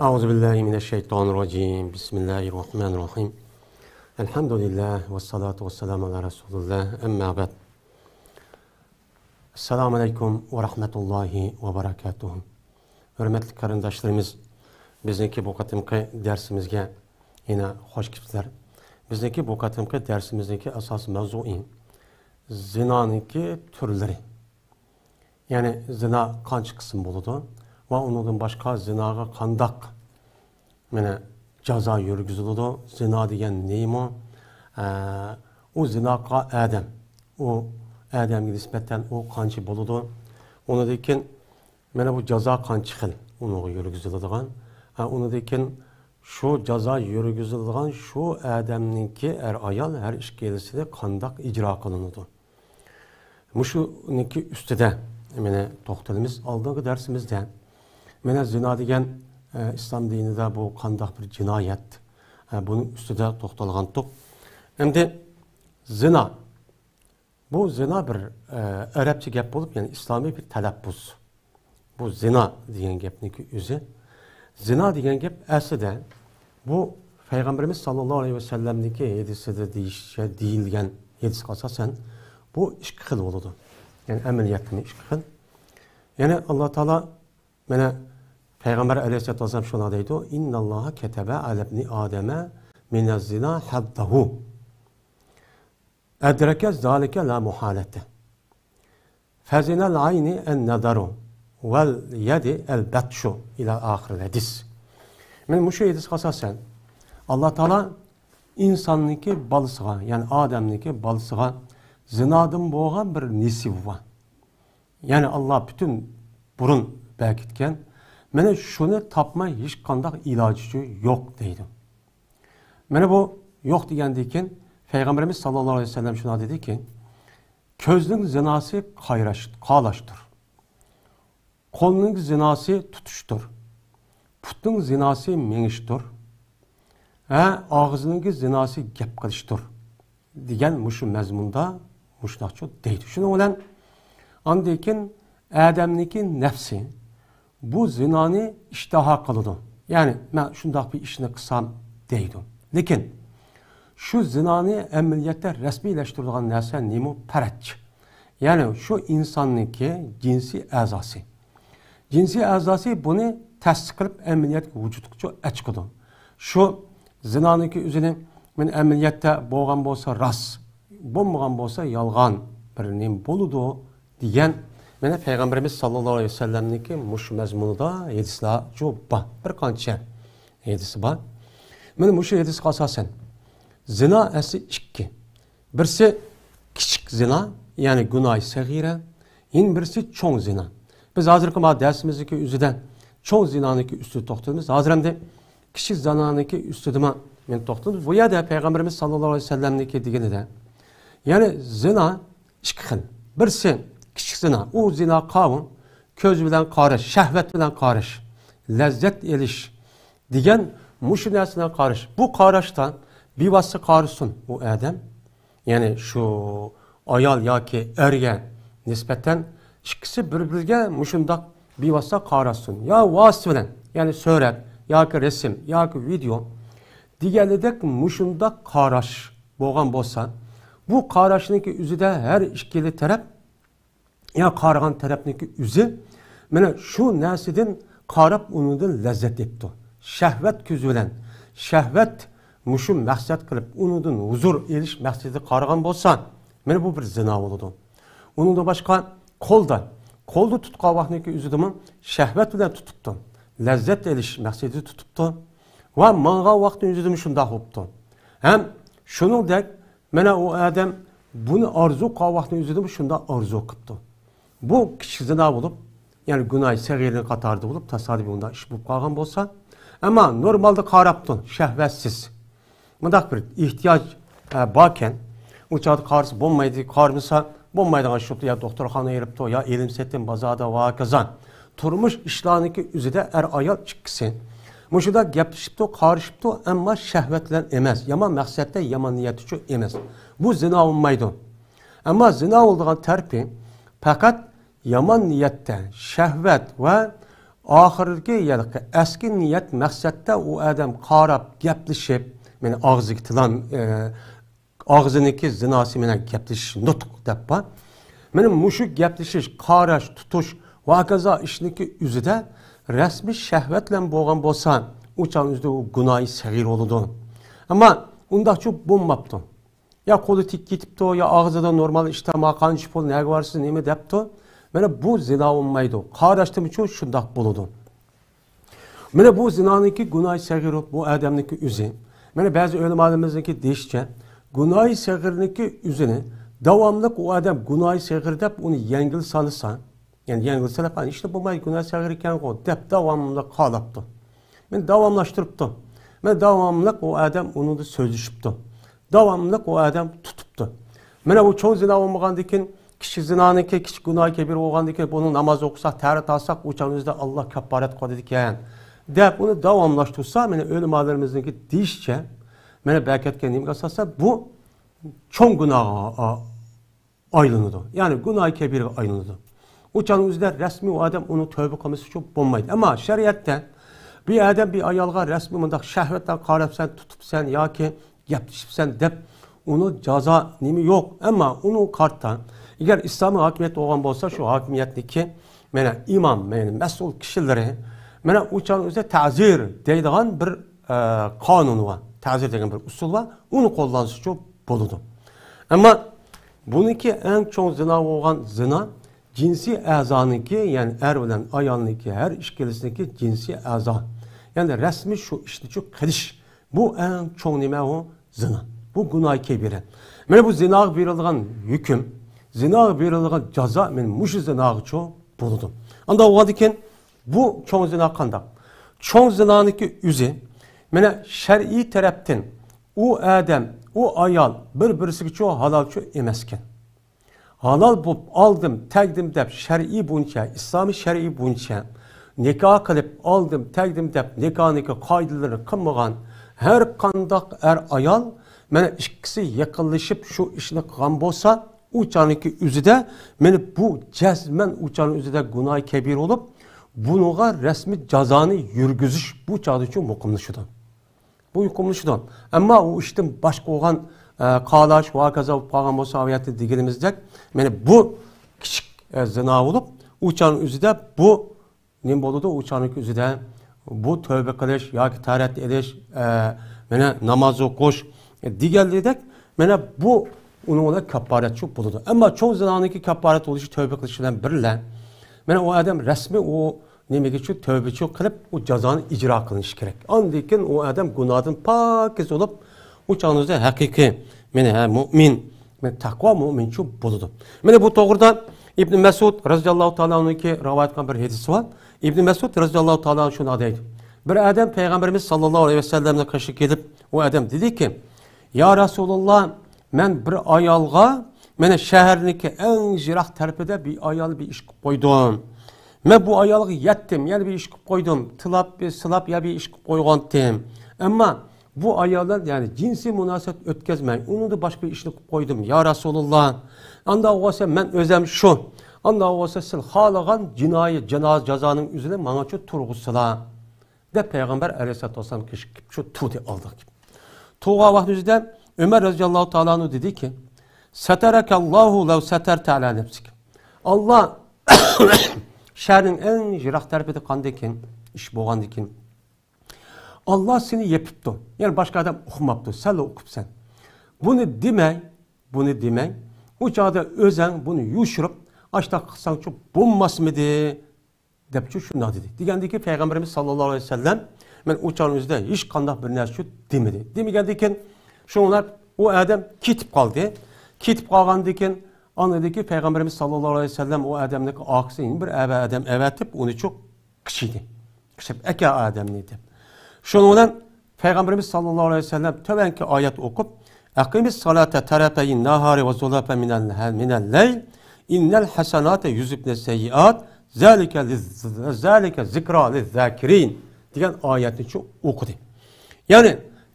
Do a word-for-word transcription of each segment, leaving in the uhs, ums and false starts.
أعوذ بالله من الشيطان الرجيم. بسم الله الرحمن الرحيم. الحمد لله والصلاة والسلام على رسول الله. أما بعد. السلام عليكم ورحمة الله وبركاته. ھۆرمەتلىك قېرىنداشلىرىمىز، بىزنىڭكى بۇ قېتىمقى دەرسىمىزگە يەنە خوش كېلىپسىلەر. بىزنىڭكى بۇ قېتىمقى دەرسىمىزنىڭكى ئاساسىي مەۋزۇيى زىنانىڭكى تۈرلىرى. يەنى زىنا قانچە قىسىم بولىدۇ ۋە ئۇنىڭدىن باشقا زىناغا قانداق، مانا، جازا يۈرگۈزۈلىدۇ؟ زىنا دېگەن نېمە؟ ئە، ئۇ زىنا قىلغان ئادەم، ئۇ ئادەمگە نىسبەتەن ئۇ قانچە بولىدۇ؟ ئۇنىڭدىن كېيىن مانا بۇ جازا قانچە خىل ئۇنىڭغا يۈرگۈزۈلىدىغان؟ ھە، ئۇنىڭدىن كېيىن شۇ جازا يۈرگۈزۈلىدىغان شۇ ئادەمنىڭكى ئەر-ئايال ھەر ئىككىلىسىدە قانداق ئىجرا قىلىنىدۇ؟ مۇشۇنىڭكى ئۈستىدە مانا توختىلىمىز. ئالدىنقى دەرسىمىزدە مانا زىنا دېگەن، ئە، ئىسلام دىنىدا بۇ قانداق بىر جىنايەت، ئە، بۇنىڭ ئۈستىدە توختالغانتۇق. ئەمدى زىنا، بۇ زىنا بىر، ئە، ئەرەبچە گەپ بولۇپ، يەنى ئىسلامىي بىر تەلەپپۇز. بۇ زىنا دېگەن گەپنىڭكى ئۆزى. زىنا دېگەن گەپ ئەسلىدە بۇ پەيغەمبىرىمىز ساللاللاھۇ ئەلەيھى ۋەسەللەمنىڭكى ھەدىسىدە دېيىشىچە دېيىلگەن ھەدىسكە ئاساسەن بۇ ئىككى خىل بولىدۇ. يەنى ئەمەلىيەتتىمۇ ئىككى خىل. يەنى ئاللا تائالا مانا پەيغەمبەر ئەلەيھىسسالاتۇ ۋەسسالام شۇنداق دەيدۇ: «إن الله كتب على ابن آدم من الزنا حده أدرك ذلك لا محالة. فزنا العين النظر واليد البطش» إلى آخر الحديث. مانا مۇشۇ ھەدىسكە ئاساسەن، ئاللا تائالا ئىنساننىڭكى بالىسىغا، يەنى ئادەمنىڭكى بالىسىغا زىنادىن بولغان بىر نېسىۋى بار. يەنى ئاللا پۈتۈن بۇرۇن بەرگىتكەن، مانا شۇنى تاپماي ھېچقانداق ئىلاجى يوق دەيدۇ. مانا بۇ يوق دېگەندىن كېيىن پەيغەمبىرىمىز ساللاللاھۇ ئەلەيھى ۋەسەللەم شۇنداق دېدىكى، كۆزنىڭ زىناسى قايراش-، قالاشتۇر. قولنىڭ زىناسى تۇتۇشتۇر. پۇتنىڭ زىناسى مېڭىشتۇر. ھە، ئاغزىنىڭ زىناسى گەپ قىلىشتۇر. دېگەن مۇشۇ مەزمۇندا مۇشۇنداقچۇ دەيدۇ. شۇنىڭ بىلەن ئاندىن كېيىن ئادەمنىڭكى نەپسى بۇ زىنانى ئىشتىھا قىلىدۇ. يەنى، مەن شۇنداق بىر ئىشنى قىلسام دەيدۇ. لېكىن شۇ زىنانى ئەمەلىيەتتە رەسمىيلەشتۈرىدىغان نەرسە نېمە؟ پەرەج. يەنى شۇ ئىنساننىڭكى جىنسىي ئەزاسى. جىنسىي ئەزاسى بۇنى تەستىق قىلىپ ئەمەلىيەتكە ۋۇجۇدقىچۇ ئەچىقىدۇ. شۇ زىنانىڭكى ئۆزىنى مەن ئەمەلىيەتتە بولغان بولسا راست، بولمىغان بولسا يالغان بىر نېمە بولىدۇ دېگەن، مانا پەيغەمبىرىمىز ساللاللاھۇ ئەلەيھى ۋەسەللەمنىڭكى مۇشۇ مەزمۇنىدا ھەدىسلەر جۇپپا، بىر قانچە ھەدىسى بار. مانا مۇشۇ ھەدىسكە ئاساسەن، زىنا ئەسلى ئىككى. بىرسى كىچىك زىنا، يەنى گۇناھى سەغىرە، يەنە بىرسى چوڭ زىنا. بىز ھازىرقى ما دەرسىمىزدىكى ئۆزىدە چوڭ زىنانىڭكى ئۈستىدە توختىلىمىز. ھازىر ئەمدى كىچىك زىنانىڭكى ئۈستىدىما مەن توختىلىمىز. بۇ يەردە پەيغەمبىرىمىز ساللاللاھۇ ئەلەيھى ۋەسەللەمنىڭكى دېگىنىدە، يەنى زىنا ئىككى خىل. بىرسى كىچىك زىنا، ئۇ زىنا قاۋۇ، كۆز بىلەن قاراش، شەھۋەت بىلەن قاراش، لەززەت ئېلىش دېگەن مۇشۇ نەرسە بىلەن قاراش. بۇ قاراشتا بىۋاسىتە قارىسۇن ئۇ ئادەم. يەنى شۇ ئايال ياكى ئەرگە نىسبەتەن ئىككىسى بىر-بىرىگە مۇشۇنداق بىۋاسىتە قاراشسۇن. يا ۋاسىتە بىلەن، يەنى سۈرەت ياكى رەسىم ياكى ۋىدېئو دېگەنلىدەك مۇشۇنداق قاراش بولغان بولسا، بۇ قاراشنىڭكى ئۆزىدە ھەر ئىككىلا تەرەپ يا قارىغان تەرەپنىڭكى ئۆزى مانا شۇ نەرسىدىن قاراپ، ئۇنىڭدىن لەززەت ئېپتۇ. شەھۋەت كۆزى بىلەن، شەھۋەت مۇشۇ مەقسەت قىلىپ، ئۇنىڭدىن ھۇزۇر ئېلىش مەقسىتىدە قارىغان بولسا، مانا بۇ بىر زىنا بولىدۇ. ئۇنىڭدىن باشقا قولدا، قولدا تۇتقان ۋاقتىنىڭكى ئۆزىدىمۇ شەھۋەت بىلەن تۇتۇپتۇ، لەززەت ئېلىش مەقسىتىدە تۇتۇپتۇ ۋە ماڭغان ۋاقىتنىڭ ئۆزىدىمۇ شۇنداق بوپتۇ. ھەم شۇنىڭدەك مانا ئۇ ئادەم بۇنى ئارزۇ قىلغان ۋاقىتنىڭ ئۆزىدىمۇ شۇنداق ئارزۇ قىپتۇ. بۇ كىچىك زىنا بولۇپ، يەنى گۇناھى سەغىرىنىڭ قاتارىدا بولۇپ، تاسادىپىي بۇنداق ئىش بولۇپ قالغان بولسا، ئەمما نورمالدا قاراپتۇ، شەھۋەتسىز. مۇنداق بىر ئېھتىياج، ئە، باركەن، ئۇ چاغدا قارىسا بولمايدۇ، قارىمىسا بولمايدىغان ئىش بوپتۇ، يا دوختۇرخانىغا ئېلىپتۇ، يا ئېلىم سېتىم بازاردا ۋە ھاكازا. تۇرمۇش ئىشلارنىڭكى ئۆزىدە ئەر-ئايال ئىككىسى مۇشۇنداق گەپلىشىپتۇ، قارىشىپتۇ، ئەمما شەھۋەت بىلەن ئەمەس، يامان مەقسەتتە، يامان نىيەت ئۈچۈن ئەمەس. بۇ زىنا بولمايدۇ. ئەمما زىنا بولىدىغان تەرىپى پەقەت يامان نىيەتتە، شەھۋەت ۋە ئاخىرقى، يەنى ئەسكى نىيەت مەقسەتتە ئۇ ئادەم قاراپ، گەپلىشىپ، مېنى ئاغزىگە تىلان، ئە، ئاغزىنىڭكى زىناسى مەنە گەپلىشىش، نۇتۇق دەپ بار. مېنى مۇشۇ گەپلىشىش، قاراش، تۇتۇش ۋە ھاكازا ئىشنىڭكى ئۆزىدە رەسمىي شەھۋەت بىلەن بولغان بولسا، ئۇ چاغنىڭ ئۆزىدە ئۇ گۇناھى سەغىر بولىدۇ. ئەمما ئۇنداقچۇ بولماپتۇ. يا قولى تىك كېتىپتۇ، يا ئاغزىدا نورمال ئىشتا ماقانچە پۇل نەگە بارسىز، نېمە دەپتۇ. مانا بۇ زىنا بولمايدۇ. قاراشتىمۇچۇ شۇنداق بولىدۇ. مانا بۇ زىنانىڭكى گۇناھى سەغىرۇ، بۇ ئادەمنىڭكى ئۆزى. مانا بەزى ئۆلىمالىرىمىزنىڭكى دېيىشىچە، گۇناھى سەغىرنىڭكى ئۆزىنى داۋاملىق ئۇ ئادەم گۇناھى سەغىر دەپ ئۇنى يەڭگىل سالسا، يەنى يەڭگىل سېلىپ، ئىشنى بولمايدۇ، گۇناھ سەغىر ئىكەنغۇ دەپ داۋاملىق قالاپتۇ. مانا داۋاملاشتۇرۇپتۇ. مانا داۋاملىق ئۇ ئادەم ئۇنىڭدا سۆزلىشىپتۇ. داۋاملىق ئۇ ئادەم تۇتۇپتۇ. مانا ئۇ چوڭ زىنا بولمىغاندىكىن، كىچىك زىنانىڭكى، كىچىك گۇناھى كەبىرە بولغاندىكىن، بۇنىڭ ناماز ئوقۇساق، تەھارەت ئالساق، ئۇ چاغنىڭ ئۆزىدە ئاللا كاپپارەت قىلىدىكەن دەپ ئۇنى داۋاملاشتۇرسا، مانا ئۆلىمالىرىمىزنىڭكى دېيىشىچە، مانا بەرىكەتكە نېمىگە ئاساسەن، بۇ چوڭ گۇناھقا ئايلىنىدۇ. يەنى گۇناھى كەبىرىگە ئايلىنىدۇ. ئۇ چاغنىڭ ئۆزىدە رەسمىي ئۇ ئادەم ئۇنى تەۋبە قىلمىسا ئۇچۇن بولمايدۇ. ئەمما شەرىئەتتە بىر ئادەم بىر ئايالغا رەسمىي مۇنداق شەھۋەتتە قاراپسەن، تۇتۇپسەن ياكى گەپلىشىپسەن دەپ ئۇنى جازا نېمە يوق. ئەمما ئۇنى قارتا، ئەگەر ئىسلامىي ھاكىمىيەت بولغان بولسا، شۇ ھاكىمىيەتنىڭكى مانا ئىمام، مانا مەسئۇل كىشىلىرى، مانا ئۇ چاغنىڭ ئۆزىدە تەزىر دەيدىغان بىر، ئە، قانۇن بار. تەزىر دېگەن بىر ئۇسۇل بار. ئۇنى قوللانسىچۇ بولىدۇ. ئەمما بۇنىڭكى ئەڭ چوڭ زىنا بولغان زىنا جىنسىي ئەزانىڭكى، يەنى ئەر بىلەن ئايالنىڭكى، ھەر ئىككىلىسىنىڭكى جىنسىي ئەزا. يەنى رەسمىي شۇ ئىشنىچۇ قىلىش. بۇ ئەڭ چوڭ نېمە ئۇ؟ زىنا. بۇ گۇناھى كەبىرە. مانا بۇ زىناغا بېرىلىدىغان ھۆكۈم، زىناغا بېرىلىدىغان جازا مانا مۇشۇ زىناغىچۇ بولىدۇ. ئانداق بولغاندىكىن بۇ چوڭ زىنا قانداق؟ چوڭ زىنانىڭكى ئۆزى، مانا شەرئىي تەرەپتىن ئۇ ئادەم، ئۇ ئايال بىر-بىرسىگىچۇ ھالالچۇ ئەمەسكەن. ھالال بوپ ئالدىم، تەگدىم دەپ شەرئىي بويىچە، ئىسلامىي شەرئىي بويىچە نىكاھ قىلىپ ئالدىم، تەگدىم دەپ نىكاھنىڭكى قائىدىلىرىنى قىلمىغان ھەر قانداق ئەر-ئايال، مانا ئىككىسى يېقىنلىشىپ شۇ ئىشنى قىلغان بولسا، ئۇ چاغنىڭكى ئۆزىدە، مانا بۇ جەزمەن ئۇ چاغنىڭ ئۆزىدە گۇناھى كەبىرە بولۇپ، بۇنىڭغا رەسمىي جازانى يۈرگۈزۈش بۇ چاغدىچۇ مۇقىملىشىدۇ. بۇ يۇقۇملىشىدۇ. ئەمما ئۇ ئىشتىن باشقا بولغان، ئە، قالاش ۋە ھاكازا بولۇپ قالغان بولسا، ئاۋۇ يەردە دېگىنىمىزدەك، مانا بۇ كىچىك، ئە، زىنا بولۇپ، ئۇ چاغنىڭ ئۆزىدە بۇ نېمە بولىدۇ؟ ئۇ چاغنىڭ ئۆزىدە بۇ تەۋبە قىلىش ياكى تەھارەت ئېلىش، ئە، مانا ناماز ئوقۇش، ئە، دېگەنلىكتەك، مانا بۇ ئۇنىڭ بىلەن كاپپارەتچۇ بولىدۇ. ئەمما چوڭ زىنانىڭكى كاپپارەت بولۇشى تەۋبە قىلىش بىلەن بىرلە، مانا ئۇ ئادەم رەسمىي ئۇ نېمىگىچۇ، تەۋبىچۇ قىلىپ، ئۇ جازانى ئىجرا قىلىنىشى كېرەك. ئاندىن كېيىن ئۇ ئادەم گۇناھتىن پاكىز بولۇپ، ئۇ چاغنىڭ ئۆزىدە ھەقىقىي، مانا، ھە، مۇئمىن، مانا، تەقۋا مۇئمىنچۇ بولىدۇ. مانا بۇ توغرىدا ئىبن مەسئۇد رەزىياللاھۇ تائالا ئەنھۇنىڭكى رىۋايەت قىلغان بىر ھەدىسى بار. ئىبن مەسئۇد رەزىياللاھۇ تائالا ئەنھۇ شۇنداق دەيدۇ. بىر ئادەم پەيغەمبىرىمىز ساللاللاھۇ ئەلەيھى ۋەسەللەمنىڭ قېشىغا كېلىپ، ئۇ ئادەم دېدىكى، يا رەسۇلاللا، مەن بىر ئايالغا، مانا شەھەرنىڭكى ئەڭ يىراق تەرىپىدە بىر ئايال بىر ئىش قىلىپ قويدۇم. مەن بۇ ئايالغا يەتتىم، يەنە بىر ئىش قىلىپ قويدۇم. تىلاپ، سىلاپ يا بىر ئىش قىلىپ قويغانتىم. ئەمما بۇ ئايال بىلەن، يەنى جىنسىي مۇناسىۋەت ئۆتكەزمەي، ئۇنىڭدا باشقا بىر ئىشنى قىلىپ قويدۇم. يا رەسۇلاللا، ئانداق بولسا مەن ئۆزەم شۇ. ئانداق بولسا سىز خالىغان جىنايى جانا-، جازانىڭ ئۆزىنى ماڭاچۇ تۇرغۇزسىلا. دەپ پەيغەمبەر ئەلەيھىسسالاتۇ ۋەسسالام كېلىپ شۇ تۇردى ئالدىغا كېلىپ. تۇرغان ۋاقتىمىزدا ئۆمەر رەزىياللاھۇ تائالا ئەنھۇ دېدىكى، سترك الله لو سترت على نفسك. ئاللا شەھەرنىڭ ئەڭ يىراق تەرىپىدە قاندىكىن، ئىش بولغاندىكىن، ئاللا سېنى يېپىپتۇ. يەنى باشقا ئادەم ئۇقماپتۇ، سەنلا ئۇقۇپسەن. بۇنى دېمەي، بۇنى دېمەي، ئۇ چاغدا ئۆزەڭ بۇنى يوشۇرۇپ، ئاشتاق قىلساڭچۇ بولماسمىدى؟ دەپچۇ شۇنداق دېدى. دېگەندىكىن پەيغەمبىرىمىز ساللاللاھۇ ئەلەيھى ۋەسەللەم مەن ئۇ چاغنىڭ ئۆزىدە ھېچقانداق بىر نەرسىچۇ دېمىدى. دېمىگەندىكىن شۇڭلار ئۇ ئادەم كېتىپ قالدى. كېتىپ قالغاندىكىن ئاندىكى پەيغەمبىرىمىز ساللاللاھۇ ئەلەيھى ۋەسەللەم ئۇ ئادەمنىڭ ئارقىسىدىن يەنە بىر ئەۋە-، ئادەم ئەۋەتىپ ئۇنىچۇ قىچىدى. قىچىپ ئەكە ئادەمنى دەپ. شۇنىڭ بىلەن پەيغەمبىرىمىز ساللاللاھۇ ئەلەيھى ۋەسەللەم تۆۋەنكى ئايەت ئوقۇپ، أقم الصلاة طرفي النهار وزلفا من ال-، من الليل إن الحسنات يذهبن السيئات ذلك للذ-، ذلك ذكرى للذاكرين دېگەن ئايەتنى شۇ ئوقۇدى. يەنى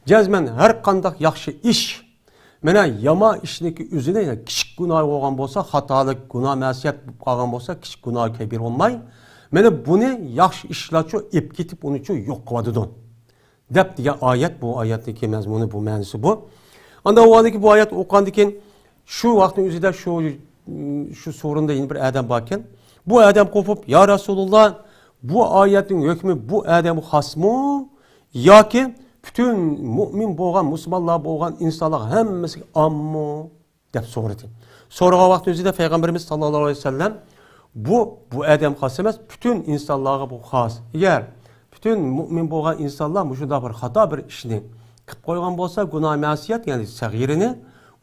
جەزمەن ھەر قانداق ياخشى ئىش، مانا يامان ئىشنىڭكى ئۆزىنى، يەنى كىچىك گۇناھ بولغان بولسا، خاتالىق، گۇناھ، مەسىيەت بولۇپ قالغان بولسا، كىچىك گۇناھ كەبىر بولماي، مانا بۇنى ياخشى ئىشلارچۇ ئېلىپ كېتىپ، ئۇنىچۇ يوق قىلىۋاتىدۇ. دەپ دېگەن ئايەت، بۇ ئايەتنىڭكى مەزمۇنى، بۇ مەنىسى بۇ. ئاندىن ئۇ ئاندىكى بۇ ئايەت ئوقۇغاندىن كېيىن، شۇ ۋاقىتنىڭ ئۆزىدە شۇ، شۇ سورۇندا يەنە بىر ئادەم باركەن. بۇ ئادەم قوپۇپ، يا رەسۇلۇللا، بۇ ئايەتنىڭ ھۆكمى بۇ ئادەمگە خاسمۇ ياكى پۈتۈن مۇئمىن بولغان، مۇسۇلمانلار بولغان ئىنسانلارغا ھەممىسىگە ئاممۇ؟ دەپ سورىدى. سورىغان ۋاقتى ئۆزىدە پەيغەمبىرىمىز ساللاللاھۇ ئەلەيھى ۋەسەللەم، بۇ، بۇ ئادەم خاس ئەمەس، پۈتۈن ئىنسانلارغا بۇ خاس. ئەگەر پۈتۈن مۇئمىن بولغان ئىنسانلار مۇشۇنداق بىر خاتا بىر ئىشنى قىلىپ قويغان بولسا، گۇناھ مەسىيەت، يەنى سەغىرىنى،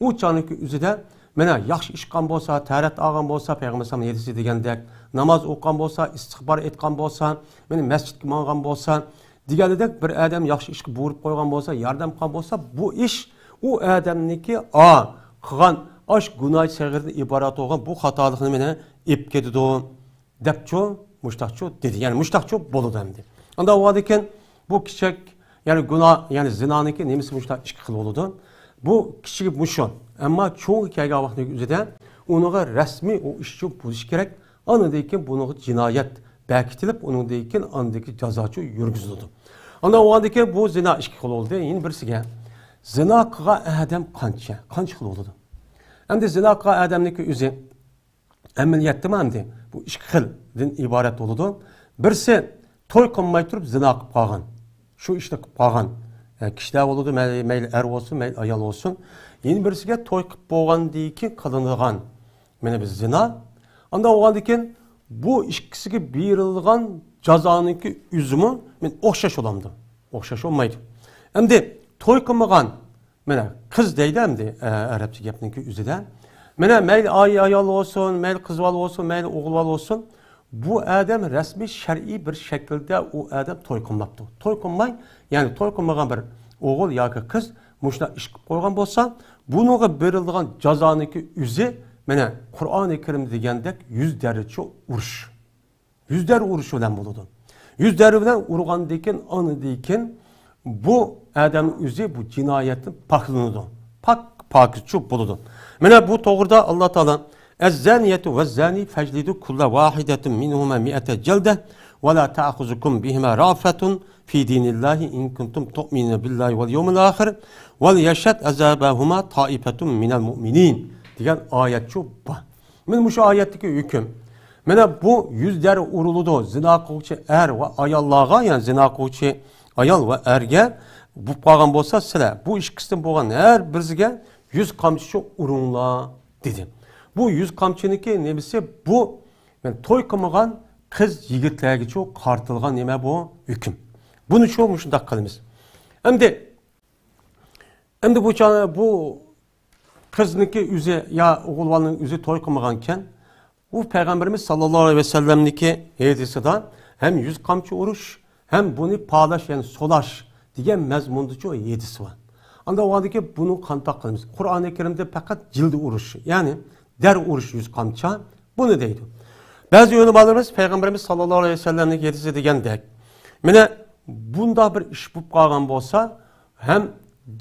ئۇ چاغنىڭكى ئۆزىدە، مانا، ياخشى ئىش قىلغان بولسا، تەرەت ئالغان بولسا، پەيغەمبەر ئەلەيھىسسالام ھەدىسى دېگەندەك، ناماز ئوقۇغان بولسا، ئىستىغپار ئېيتقان بولسا، مانا، مەسچىتكە ماڭغان بولسا، دېگەنىدەك، بىر ئادەم ياخشى ئىشقا بۇيرۇپ قويغان بولسا، ياردەم قىلغان بولسا، بۇ ئىش ئۇ ئادەمنىڭكى، ئا، قىلغان ئاش گۇناھ سەغىردىن ئىبارەت بولغان بۇ خاتالىقنى مانا ئېلىپ كېتىدۇ، دەپچۇ، مۇشتاقچۇ دېدى. يەنى مۇشتاقچۇ بولىدۇ ئەمدى. ئاندا ئۇ ئىكەن، بۇ كىچىك، يەنى گۇناھ، يەنى زىنانىڭكى نېمىسى مۇشتاق ئىككى خىل بولىدۇ. بۇ كىچىكى مۇشۇ. ئەمما چوڭى كەلگەن ۋاقىتنىڭ ئۆزىدە ئۇنىڭغا رەسمىي ئۇ ئىشچۇ بولۇشى كېرەك. ئاندىن كېيىن بۇنىڭغا جىنايەت بەكىتىلىپ، ئۇنىڭدىن كېيىن ئاندىكى جازاچۇ يۈرگۈزۈلىدۇ. ئاندىن ئۇ ئاندىن كېيىن بۇ زىنا ئىككى خىل بولدى. يەنە بىرسىگە، زىنا قىلغان ئادەم قانچە، قانچە خىل بولىدۇ؟ ئەمدى زىنا قىلغان ئادەمنىڭكى ئۆزى ئەمەلىيەتتىمۇ ئەمدى بۇ ئىككى خىلدىن ئىبارەت بولىدۇ. بىرسى توي قىلماي تۇرۇپ زىنا قىلىپ قالغان. شۇ ئىشنى قىلىپ قالغان، ئە، كىشىلەر بولىدۇ، مەي-، مەيلى ئەر بولسۇن، مەيلى ئايال بولسۇن. يەنە بىرسىگە توي قىلىپ بولغاندىن كېيىن قىلىنىدىغان، مانا، بىر زىنا. ئاندا بولغاندىن كېيىن بۇ ئىككىسىگە بېرىلىدىغان جازانىڭكى ئۆزىمۇ، مانا، ئوخشاش بولامدۇ؟ ئوخشاش بولمايدۇ. ئەمدى توي قىلمىغان، مانا، قىز دەيدۇ ئەمدى، ئە، ئەرەبچە گەپنىڭكى ئۆزىدە. مانا، مەيلى ئاي-، ئايال بولسۇن، مەيلى قىز بالا بولسۇن، مەيلى ئوغۇل بالا بولسۇن، بۇ ئادەم رەسمىي شەرئىي بىر شەكىلدە ئۇ ئادەم توي قىلماپتۇ. توي قىلماي، يەنى توي قىلمىغان بىر ئوغۇل ياكى قىز مۇشۇنداق ئىش قىلىپ قويغان بولسا، بۇنىڭغا بېرىلىدىغان جازانىڭكى ئۆزى، مانا، قۇرئانى كەرىم دېگەندەك يۈز دەررىچە ئۇرۇش. يۈز دەررە ئۇرۇش بىلەن بولىدۇ. يۈز دەررە بىلەن ئۇرغاندىن كېيىن، ئاندىن كېيىن بۇ ئادەم ئۆزى بۇ جىنايەتتىن پاكلىنىدۇ. پاك، پاكىزچۇ بولىدۇ. مانا بۇ توغرىدا ئاللا تائالا، «الزانية والزاني فاجلدوا كل واحد منهما مائة جلدة ولا تأخذكم بهما رأفة في دين الله إن كنتم تؤمنون بالله واليوم الآخر وليشهد عذابهما طائفة من المؤمنين» دېگەن ئايەتچۇ بار. مانا مۇشۇ ئايەتتىكى ھۆكۈم. مانا بۇ يۈز دەررە ئۇرۇلىدۇ زىنا قىلغۇچى ئەر ۋە ئاياللارغا، يەنى زىنا قىلغۇچى ئايال ۋە ئەرگە بولۇپ قالغان بولسا، سىلەر بۇ ئىككىسىدىن بولغان ھەر بىرىسىگە يۈز قامچىچە ئۇرۇڭلار، دېدى. بۇ يۈز قامچىنىڭكى نېمىسى؟ بۇ، يەنى توي قىلمىغان قىز يىگىتلەرگىچۇ قارىتىلغان نېمە بۇ ھۆكۈم. بۇنىچۇ مۇشۇنداق قىلىمىز. ئەمدى، ئەمدى بۇ چا-، بۇ قىزنىڭكى ئۆزى يا ئوغۇل بالىنىڭ ئۆزى توي قىلمىغانكەن، ئۇ پەيغەمبىرىمىز ساللاللاھۇ ئەلەيھى ۋەسەللەمنىڭكى ھەدىسىدا ھەم يۈز قامچا ئۇرۇش، ھەم بۇنى پالاش، يەنى سولاش دېگەن مەزمۇندىچۇ ھەدىس بار. ئاندا ئۇ ھالدىكى بۇنى قانداق قىلىمىز؟ قۇرئانى كەرىمدە پەقەت جىلدە ئۇرۇش، يەنى دەررە ئۇرۇش يۈز قامچا، بۇنى دەيدۇ. بەزى ئۆلىمالىرىمىز پەيغەمبىرىمىز ساللاللاھۇ ئەلەيھى ۋەسەللەمنىڭ ھەدىسى دېگەندەك، مانا بۇنداق بىر ئىش بولۇپ قالغان بولسا، ھەم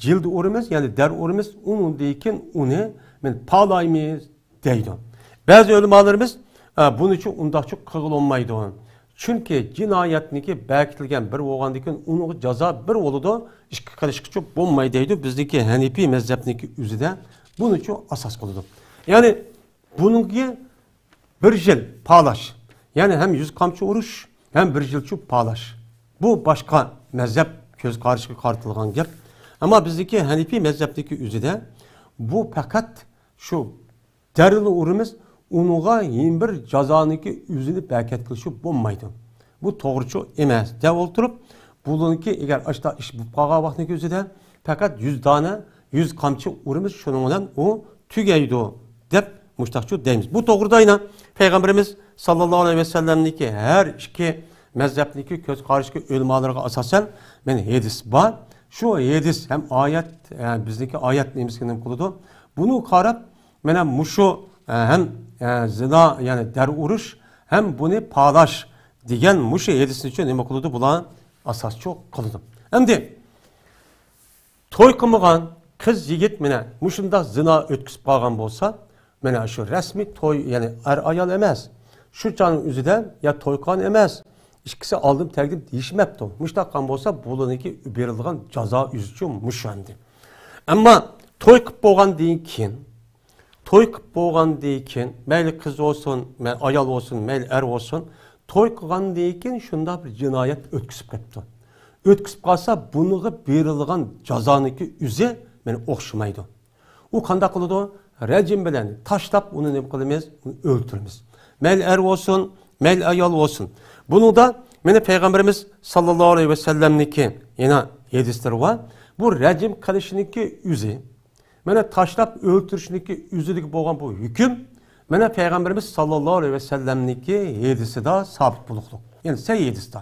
جىلدە ئۇرىمىز، يەنى دەررە ئۇرىمىز، ئۇنىڭدىن كېيىن ئۇنى مانا پالايمىز دەيدۇ. بەزى ئۆلىمالىرىمىز، ئە، بۇنىچۇ ئۇنداقچۇ قىلغىلى بولمايدۇ. چۈنكى جىنايەتنىكى بەكىتىلگەن بىر بولغاندىن كېيىن ئۇنىڭغا جازا بىر بولىدۇ، ئىككى قىلىشقىچۇ بولمايدۇ دەيدۇ. بىزنىڭكى ھەنىپىي مەزھەپنىڭكى ئۆزىدە بۇنىچۇ ئاساس قىلىدۇ. يەنى بۇنىڭكى بىر يىل پالاش، يەنى ھەم يۈز قامچا ئۇرۇش، ھەم بىر يىلچۇ پالاش. بۇ باشقا مەزھەپ كۆز قارىشىغا قارىتىلغان گەپ. ئەمما بىزنىڭكى ھەنىپىي مەزھەپنىڭكى ئۆزىدە بۇ پەقەت شۇ دەررىلا ئۇرىمىز، ئۇنىڭغا يەنە بىر جازانىڭكى ئۆزىنى بەكەت قىلىشى بولمايدۇ. بۇ توغرىچۇ ئەمەس دەپ ئولتۇرۇپ، بۇلارنىڭكى ئەگەر ئاشتا ئىش بولۇپ قالغان ۋاقىتنىڭكى ئۆزىدە پەقەت يۈز دانە، يۈز قامچا ئۇرىمىز، شۇنىڭ بىلەن ئۇ تۈگەيدۇ دەپ مۇشتاقچۇ دەيمىز. بۇ توغرىدا يەنە پەيغەمبىرىمىز ساللاللاھۇ ئەلەيھى ۋەسەللەمنىڭكى ھەر ئىككى مەزھەپنىڭكى كۆز قارىشىغا، ئۆلىمالىرىغا ئاساسەن مانا ھەدىس بار. شۇ ھەدىس ھەم ئايەت، ئە، بىزنىڭكى ئايەت نېمىسىگە نېمە قىلىدۇ؟ بۇنى قاراپ، مانا مۇشۇ، ئە، ھەم، ئە، زىنا، يەنى دەررە ئۇرۇش، ھەم بۇنى پالاش دېگەن مۇشۇ ھەدىسنىچۇ نېمە قىلىدۇ؟ بۇلار ئاساسچۇ قىلىدۇ. ئەمدى توي قىلمىغان قىز يىگىت مانا مۇشۇنداق زىنا ئۆتكۈزۈپ قالغان بولسا، مانا شۇ رەسمىي توي، يەنى ئەر ئايال ئەمەس، شۇ چاغنىڭ ئۆزىدە يا توي قىلغان ئەمەس، ئىككىسى ئالدىم تەگدىم دېيىشمەپتۇ. مۇشۇنداق قىلغان بولسا، بۇلارنىڭكى بېرىلىدىغان جازا ئۆزىچۇ مۇشۇ ئەمدى. ئەمما توي قىلىپ بولغاندىن كېيىن، توي قىلىپ بولغاندىن كېيىن، مەيلى قىز بولسۇن، مەي-، ئايال بولسۇن، مەيلى ئەر بولسۇن، توي قىلغاندىن كېيىن شۇنداق بىر جىنايەت ئۆتكۈزۈپ قېپتۇ. ئۆتكۈزۈپ قالسا، بۇنىڭغا بېرىلىدىغان جازانىڭكى ئۆزى مانا ئوخشىمايدۇ. ئۇ قانداق قىلىدۇ؟ رەجىم بىلەن تاشلاپ، ئۇنى نېمە قىلىمىز؟ ئۇنى ئۆلتۈرىمىز. مەيلى ئەر بولسۇن، مەيلى ئايال بولسۇن. بۇنىڭدا مانا پەيغەمبىرىمىز ساللاللاھۇ ئەلەيھى ۋەسەللەمنىڭكى يەنە ھەدىسلىرى بار. بۇ رەجىم قىلىشنىڭكى ئۆزى، مانا تاشلاپ ئۆلتۈرۈشنىڭكى ئۆزىدىكى بولغان بۇ ھۆكۈم، مانا پەيغەمبىرىمىز ساللاللاھۇ ئەلەيھى ۋەسەللەمنىڭكى ھەدىسىدا سابىت بولۇقلۇق. يەنى سەھىھ ھەدىستا.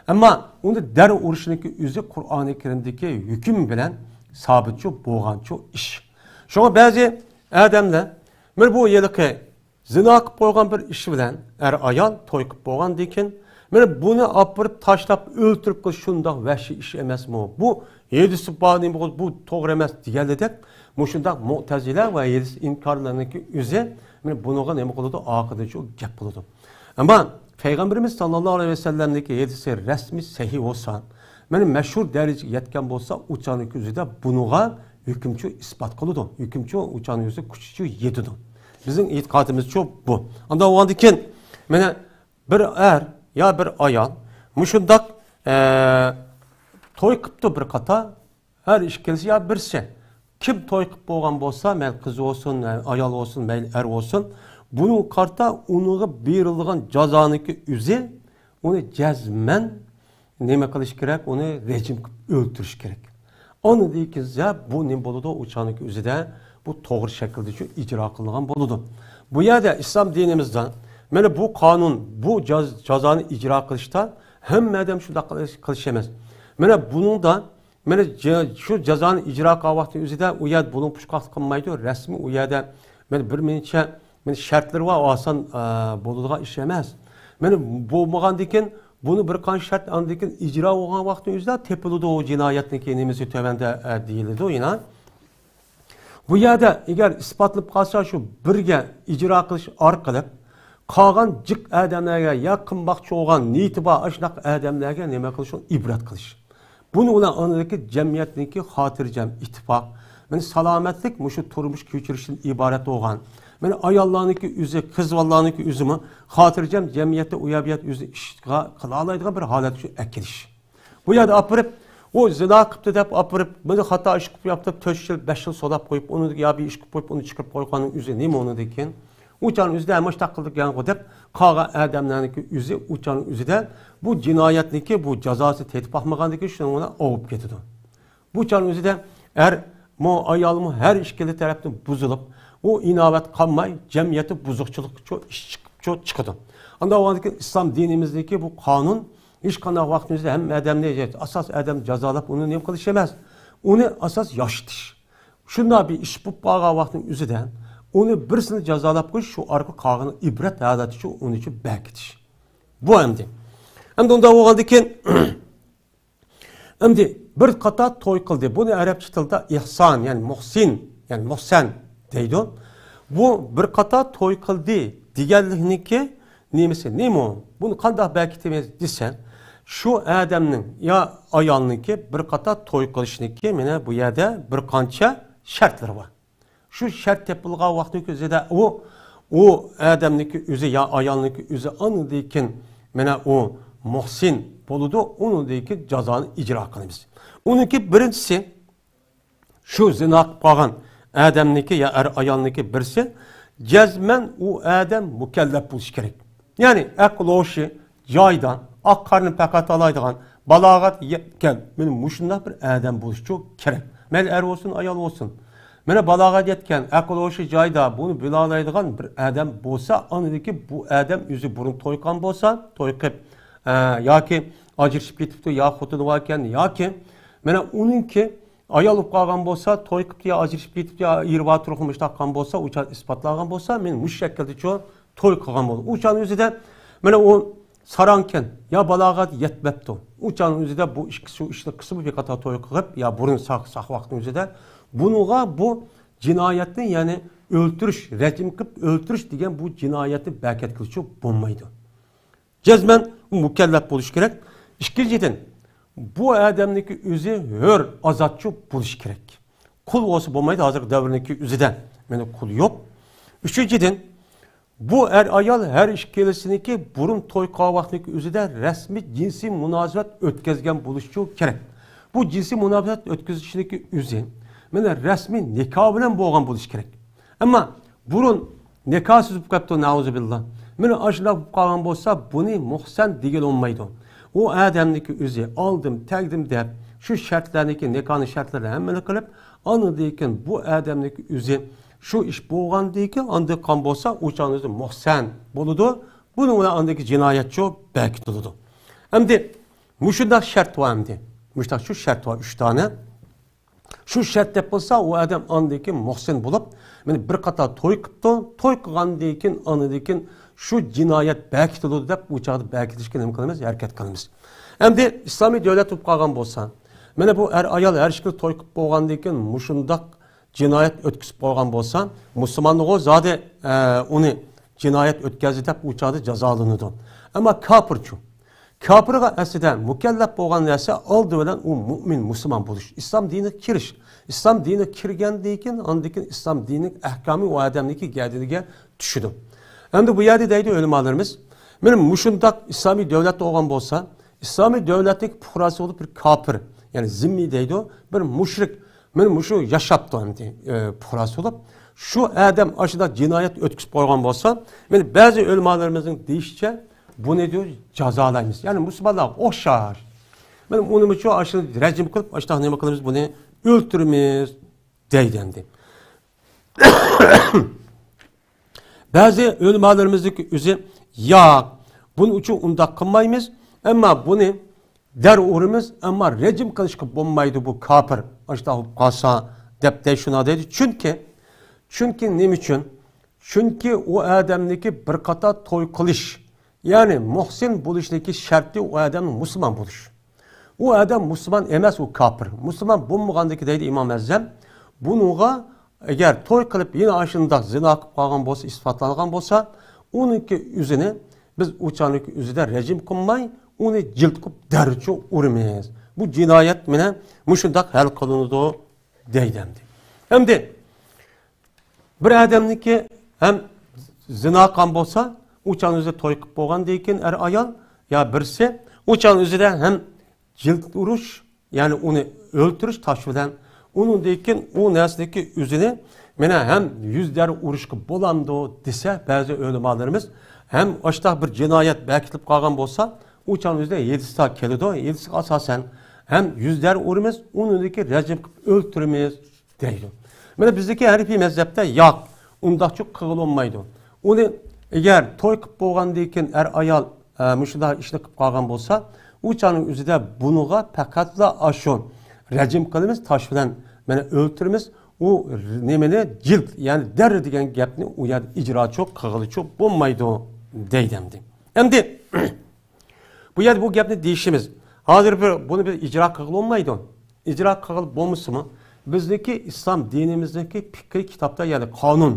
ئەمما ئۇنى دەر ئۇرۇشنىڭكى ئۆزى قۇرئانى كەرىمدىكى ھۆكۈم بىلەن سابىتچۇ بولغانچۇ ئىش. شۇڭا بەزى ئادەملەر، مانا بۇ ھېلىقى زىنا قىلىپ قويغان بىر ئىش بىلەن ئەر ئايال توي قىلىپ بولغاندىن كېيىن، مانا بۇنى ئاپىرىپ تاشلاپ ئۆلتۈرۈپ قويۇش شۇنداق ۋەھشىي ئىش ئەمەسمۇ؟ بۇ ھەدىسى بار نېمە بولغۇچە، بۇ توغرا ئەمەس دېگەنلىدەك، مۇشۇنداق مۇئتەزىلە ۋە ھەدىس ئىنكارلارنىڭكى ئۆزى مانا بۇنىڭغا نېمە قىلىدۇ؟ ئارقىدىنچۇ گەپ قىلىدۇ. ئەمما پەيغەمبىرىمىز ساللاللاھۇ ئەلەيھى ۋەسەللەمنىڭكى ھەدىسى رەسمىي سەھىھ بولسا، مانا مەشھۇر دەرىجىگە يەتكەن بولسا، ئۇ چاغنىڭ ئۆزىدە بۇنىڭغا ھۆكۈمچۇ ئىسپات قىلىدۇ. ھۆكۈمچۇ ئۇ چاغنىڭ ئۆزى كۈچىچۇ يېتىدۇ. بىزنىڭ ئېتىقادىمىزچۇ بۇ. ئانداق بولغاندىن كېيىن، مانا بىر ئەر يا بىر ئايال مۇشۇنداق، ئە، توي قىپتۇ بىر قاتار، ھەر ئىككىلىسى يا بىرسى. كىم توي قىپ بولغان بولسا، مەيلى قىز بولسۇن، ئايال بولسۇن، مەيلى ئەر بولسۇن، بۇنىڭغا قارىتا ئۇنىڭغا بېرىلىدىغان جازانىڭكى ئۆزى، ئۇنى جەزمەن نېمە قىلىش كېرەك؟ ئۇنى رەجىم قىلىپ ئۆلتۈرۈش كېرەك. ئاندىن كېيىن بۇ نېمە بولىدۇ؟ ئۇ چاغنىڭكى ئۆزىدە بۇ توغرا شەكىلدە شۇ ئىجرا قىلىنغان بولىدۇ. بۇ يەردە ئىسلام دىنىمىزدا مانا بۇ قانۇن، بۇ جاز-، جازانى ئىجرا قىلىشتا ھەممە ئادەم شۇنداق قىلىش، قىلىش ئەمەس. مانا بۇنىڭدا مانا جا-، شۇ جازانى ئىجرا قىلغان ۋاقتىنىڭ ئۆزىدە ئۇ يەردە بۇلۇڭ پۇشقاقلىق قىلمايدۇ. رەسمىي ئۇ يەردە مانا بىر نەچچە مانا شەرتلىرى بار، ئاسان، ئە، بولىدىغان ئىش ئەمەس. مانا بولمىغاندىن كېيىن بۇنى بىر قانچە شەرت ئاندىن كېيىن ئىجرا بولغان ۋاقتىنىڭ ئۆزىدە تېپىلىدۇ، ئۇ جىنايەتنىڭكى نېمىسى تۆۋەندە، ئە، دېيىلىدۇ يەنە. بۇ يەردە ئەگەر ئىسپاتلىنىپ قالسا، شۇ بىرگە ئىجرا قىلىش ئارقىلىق قالغان جىق ئادەملەرگە، يا قىلماقچى بولغان نىيىتى بار ئاشۇنداق ئادەملەرگە نېمە قىلىش، ئۇنى ئىبرەت قىلىش. بۇنى بىلەن ئاندىكى جەمئىيەتنىڭكى خاتىرجەم، ئىتتىپاق، مانا سالامەتلىك مۇشۇ تۇرمۇش كۆچۈرۈشتىن ئىبارەت بولغان. مانا ئاياللارنىڭكى ئۆزى، قىز بالىلارنىڭكى ئۆزىمۇ خاتىرجەم جەمئىيەتتە ئۇ يەر بۇ يەردە ئۆزىنى ئىشغا قىلالايدىغان بىر ھالەتكە شۇ ئەكېلىش. بۇ يەردە ئاپىرىپ، ئۇ زىنا قىپتۇ دەپ ئاپىرىپ، مانا خاتا ئىش قىپ ياپتۇ، تۆت يىل، بەش يىل سولاپ قويۇپ، ئۇنى يا بىر ئىش قىپ قويۇپ، ئۇنى چىقىرىپ قويغاننىڭ ئۆزى نېمە ئۇنىڭدىن كېيىن؟ ئۇ چاغنىڭ ئۆزىدە ھەممە ئىشتاق قىلدۇق يەنغۇ دەپ، قالغان ئادەملەرنىڭكى ئۆزى ئۇ چاغنىڭ ئۆزىدە بۇ جىنايەتنىڭكى بۇ جازاسى تېتىپ باقمىغاندىكى شۇنىڭ بىلەن ئاۋۇپ كېتىدۇ. بۇ چاغنىڭ ئۆزىدە ئەرمۇ، ئايالمۇ، ھەر ئىككىلى تەرەپتىن بۇزۇلۇپ، ئۇ ئىناۋەت قالماي، جەمئىيەتتە بۇزۇقچىلىق چىقىپ چىقىدۇ. ئانداق بولغاندىكىن ئىسلام دىنىمىزدىكى بۇ قانۇن ھېچقانداق ۋاقىتنىڭ ئۆزىدە ھەممە ئادەمنى، ئاساس ئادەمنى جازالاپ، ئۇنى نېمە قىلىش ئەمەس، ئۇنى ئاساس ياشىتىش. شۇنداق بىر ئىش بولۇپ قالغان ۋاقىتنىڭ ئۆزىدە ئۇنى بىرسىنى جازالاپ قويۇش، شۇ ئارقا قالغىنى ئىبرەت ھالەتتىچۇ ئۇنىچۇ بەركىتىش. بۇ ئەمدى. ئەمدى ئۇنداق بولغاندىكىن، ئەمدى بىر قاتار توي قىلدى. بۇنى ئەرەبچە تىلدا ئىھسان، يەنى مۇھسىن، يەنى مۇھسەن دەيدۇ. بۇ بىر قاتار توي قىلدى دېگەنلىكنىڭكى نېمىسى، نېمە ئۇ؟ بۇنى قانداق بەركىتىمىز دېسە، شۇ ئادەمنىڭ يا ئايالنىڭكى بىر قاتار توي قىلىشنىڭكى مانا بۇ يەردە بىر قانچە شەرتلىرى بار. شۇ شەرت تېپىلغان ۋاقتىنىڭ ئۆزىدە ئۇ، ئۇ ئادەمنىڭكى ئۆزى يا ئايالنىڭكى ئۆزى ئاندىن كېيىن مانا ئۇ مۇھسىن بولىدۇ، ئۇنىڭدىن كېيىن جازانى ئىجرا قىلىمىز. ئۇنىڭكى بىرىنچىسى، شۇ زىنا قىلىپ قالغان ئادەمنىڭكى يا ئەر ئايالنىڭكى بىرسى جەزمەن ئۇ ئادەم مۇكەللەپ بولۇشى كېرەك. يەنى ئەقىل ھوشى جايىدا، ئاق قارنى پەقەت ئالايدىغان، بالاغەت يەتكەن، مانا مۇشۇنداق بىر ئادەم بولۇشى كېرەك. مەيلى ئەر بولسۇن، ئايال بولسۇن. مانا بالاغەت يەتكەن، ئەقىل ھوشى جايىدا، بۇنى بىلالايدىغان بىر ئادەم بولسا، ئاندىن كېيىن بۇ ئادەم ئۆزى بۇرۇن توي قىلغان بولسا، توي قىلىپ، ئە، ياكى ئاجرىشىپ كېتىپتۇ، يا خوتۇنى باركەن، ياكى مانا ئۇنىڭكى ئايال بولۇپ قالغان بولسا، توي قىپتۇ يا ئاجرىشىپ كېتىپتۇ، يا ئېرى بار تۇرۇقمۇ ئىشتاققان بولسا، ئۇ چاغ ئىسپاتلانغان بولسا، مانا مۇشۇ شەكىلدىچۇ توي قىلغان بولىدۇ. ئۇ چاغنىڭ ئۆزىدە مانا ئۇ ساراڭكەن، يا بالاغەت يەتمەپتۇ. ئۇ چاغنىڭ ئۆزىدە بۇ ئىككىسى شۇ ئىشنى قىلسىمۇ، بىر قاتار توي قىلىپ، يا بۇرۇن ساق، ساق ۋاقىتنىڭ ئۆزىدە بۇنىڭغا بۇ جىنايەتنى، يەنى ئۆلتۈرۈش، رەجىم قىلىپ ئۆلتۈرۈش دېگەن بۇ جىنايەتنى بەرىكەتلىگۈچى بولمايدۇ. جەزمەن ئۇ مۇكەللەپ بولۇشى كېرەك. ئىككىنچىدىن، بۇ ئادەمنىڭكى ئۆزى ھۆر، ئازادچۇ بولۇشى كېرەك. قۇل بولسا بولمايدۇ، ھازىرقى دەۋرنىڭكى ئۆزىدە مانا قۇل يوق. ئۈچىنچىدىن، بۇ ئەر-ئايال ھەر ئىككىلىسىنىڭكى بۇرۇن توي قىلغان ۋاقتىنىڭكى ئۆزىدە رەسمىي جىنسىي مۇناسىۋەت ئۆتكەزگەن بولۇشى كېرەك. بۇ جىنسىي مۇناسىۋەت ئۆتكۈزۈشنىڭكى ئۆزى مانا رەسمىي نىكاھ بىلەن بولغان بولۇشى كېرەك. ئەمما بۇرۇن نىكاھسىز بولۇپ قاپتۇ، نەئۇزۇبىللا. مانا ئاشۇنداق بولۇپ قالغان بولسا، بۇنى مۇھسەن دېگىلى بولمايدۇ. ئۇ ئادەمنىڭكى ئۆزى ئالدىم، تەگدىم دەپ، شۇ شەرتلەرنىڭكى، نىكاھنىڭ شەرتلىرىنى ھەممىنى قىلىپ، ئاندىن كېيىن بۇ ئادەمنىڭكى ئۆزى شۇ ئىش بولغاندىن كېيىن، ئاندىن قالغان بولسا، ئۇ چاغنىڭ ئۆزى مۇھسەن بولىدۇ. بۇنىڭ بىلەن ئاندىن كېيىن جىنايەتچۇ بەرىكەتلىنىدۇ. ئەمدى مۇشۇنداق شەرت بار ئەمدى. مۇشۇنداق شۇ شەرت بار، ئۈچ دانە. شۇ شەرت دەپ بولسا، ئۇ ئادەم ئاندىن كېيىن مۇھسىن بولۇپ، مانا بىر قاتار توي قىپتۇ، توي قىلغاندىن كېيىن، ئاندىن كېيىن شۇ جىنايەت بەرىكىتىلىدۇ دەپ، ئۇ چاغدا بەرىكىتىلىشكە نېمە قىلىمىز؟ ھەرىكەت قىلىمىز. ئەمدى ئىسلامىي دۆلەت بولۇپ قالغان بولسا، مانا بۇ ئەر-ئايال ھەر ئىككىلا توي قىلىپ بولغاندىن كېيىن مۇشۇنداق جىنايەت ئۆتكۈزۈپ قالغان بولسا، مۇسۇلمانغۇ زادى، ئە، ئۇنى جىنايەت ئۆتكەزدى دەپ ئۇ چاغدا جازالىنىدۇ. ئەمما كاپىرچۇ؟ كاپىرغا ئەسلىدە مۇكەللەپ بولغان نەرسە ئالدى بىلەن ئۇ مۇئمىن، مۇسۇلمان بولۇش، ئىسلام دىنىغا كىرىش. ئىسلام دىنىغا كىرگەندىن كېيىن، ئاندىن كېيىن ئىسلام دىنىنىڭ ئەھكامى ئۇ ئادەمنىڭكى گەدىنىگە چۈشىدۇ. ئەمدى بۇ يەردە دەيدۇ ئۆلىمالىرىمىز، مانا مۇشۇنداق ئىسلامىي دۆلەت بولغان بولسا، ئىسلامىي دۆلەتنىڭ پۇقراسى بولۇپ بىر كاپىر، يەنى زىممىي دەيدۇ، بىر مۇشرىك، مانا مۇشۇ ياشاپتۇ ئەمدى، ئە، پۇقراسى بولۇپ. شۇ ئادەم ئاشۇنداق جىنايەت ئۆتكۈزۈپ قويغان بولسا، مانا بەزى ئۆلىمالىرىمىزنىڭ دېيىشىچە، بۇنى دەيدۇ جازالايمىز. يەنى مۇسۇلمانلارغا ئوخشاش. مانا ئۇنىمۇچۇ ئاشۇنى رەجىم قىلىپ، ئاشۇنداق نېمە قىلىمىز، بۇنى ئۆلتۈرىمىز دەيدۇ ئەمدى. بەزى ئۆلىمالىرىمىزنىڭ ئۆزى، ياق، بۇنىڭ ئۈچۈن ئۇنداق قىلمايمىز، ئەمما بۇنى دەر ئۇرىمىز، ئەمما رەجىم قىلىشقا بولمايدۇ بۇ كاپىر، ئاشۇنداق بولۇپ قالسا، دەپ دەي شۇنداق دەيدۇ. چۈنكى، چۈنكى نېمە ئۈچۈن؟ چۈنكى ئۇ ئادەمنىڭكى بىر قاتار توي قىلىش، يەنى مۇھسىن بولۇشنىڭكى شەرتى ئۇ ئادەمنىڭ مۇسۇلمان بولۇش. ئۇ ئادەم مۇسۇلمان ئەمەس، ئۇ كاپىر. مۇسۇلمان بولمىغاندىكى دەيدۇ ئىمام ئەزەم، بۇنىڭغا ئەگەر توي قىلىپ يەنە ئاشۇنداق زىنا قىلىپ قالغان بولسا، ئىسپاتلانغان بولسا، ئۇنىڭكى ئۆزىنى بىز ئۇ چاغنىڭكى ئۆزىدە رەجىم قىلماي، ئۇنى جىلد قىلىپ دەررۇچۇ ئۇرىمىز. بۇ جىنايەت مانا مۇشۇنداق ھەل قىلىنىدۇ دەيدۇ ئەمدى. ئەمدى بىر ئادەمنىڭكى ھەم زىنا قىلغان بولسا، ئۇ چاغنىڭ ئۆزىدە توي قىلىپ بولغاندىن كېيىن ئەر-ئايال يا بىرسى، ئۇ چاغنىڭ ئۆزىدە ھەم جىلد ئۇرۇش، يەنى ئۇنى ئۆلتۈرۈش تاش بىلەن، ئۇنىڭدىن كېيىن ئۇ نەرسىدىكى ئۆزىنى مانا ھەم يۈز دەررە ئۇرۇشقا بولامدۇ دېسە، بەزى ئۆلىمالىرىمىز ھەم ئاشۇنداق بىر جىنايەت بەرىكىتىلىپ قالغان بولسا، ئۇ چاغنىڭ ئۆزىدە ھەدىستە كېلىدۇ، ھەدىسكە ئاساسەن ھەم يۈز دەررە ئۇرىمىز، ئۇنىڭدىن كېيىن رەجىم قىلىپ ئۆلتۈرىمىز دەيدۇ. مانا بىزدىكى ھەنىفىي مەزھەپتە ياق، ئۇنداقچۇ قىلغىلى بولمايدۇ. ئۇنى ئەگەر توي قىلىپ بولغاندىن كېيىن ئەر-ئايال، ئە، مۇشۇنداق ئىشنى قىلىپ قالغان بولسا، ئۇ چاغنىڭ ئۆزىدە بۇنىڭغا پەقەتلا ئاشۇ رەجىم قىلىمىز، تاش بىلەن مانا ئۆلتۈرىمىز. ئۇ نېمىنى، جىلد، يەنى دەررە دېگەن گەپنى ئۇ يەردە ئىجراچۇ قىلغىلىچۇ بولمايدۇ دەيدۇ ئەمدى. ئەمدى بۇ يەردە بۇ گەپنى دېيىشىمىز. ھازىر بىر، بۇنى بىز ئىجرا قىلغىلى بولمايدۇ. ئىجرا قىلغىلى بولمىسىمۇ، بىزنىڭكى ئىسلام دىنىمىزنىڭكى پىقھىي كىتابتا، يەنى قانۇن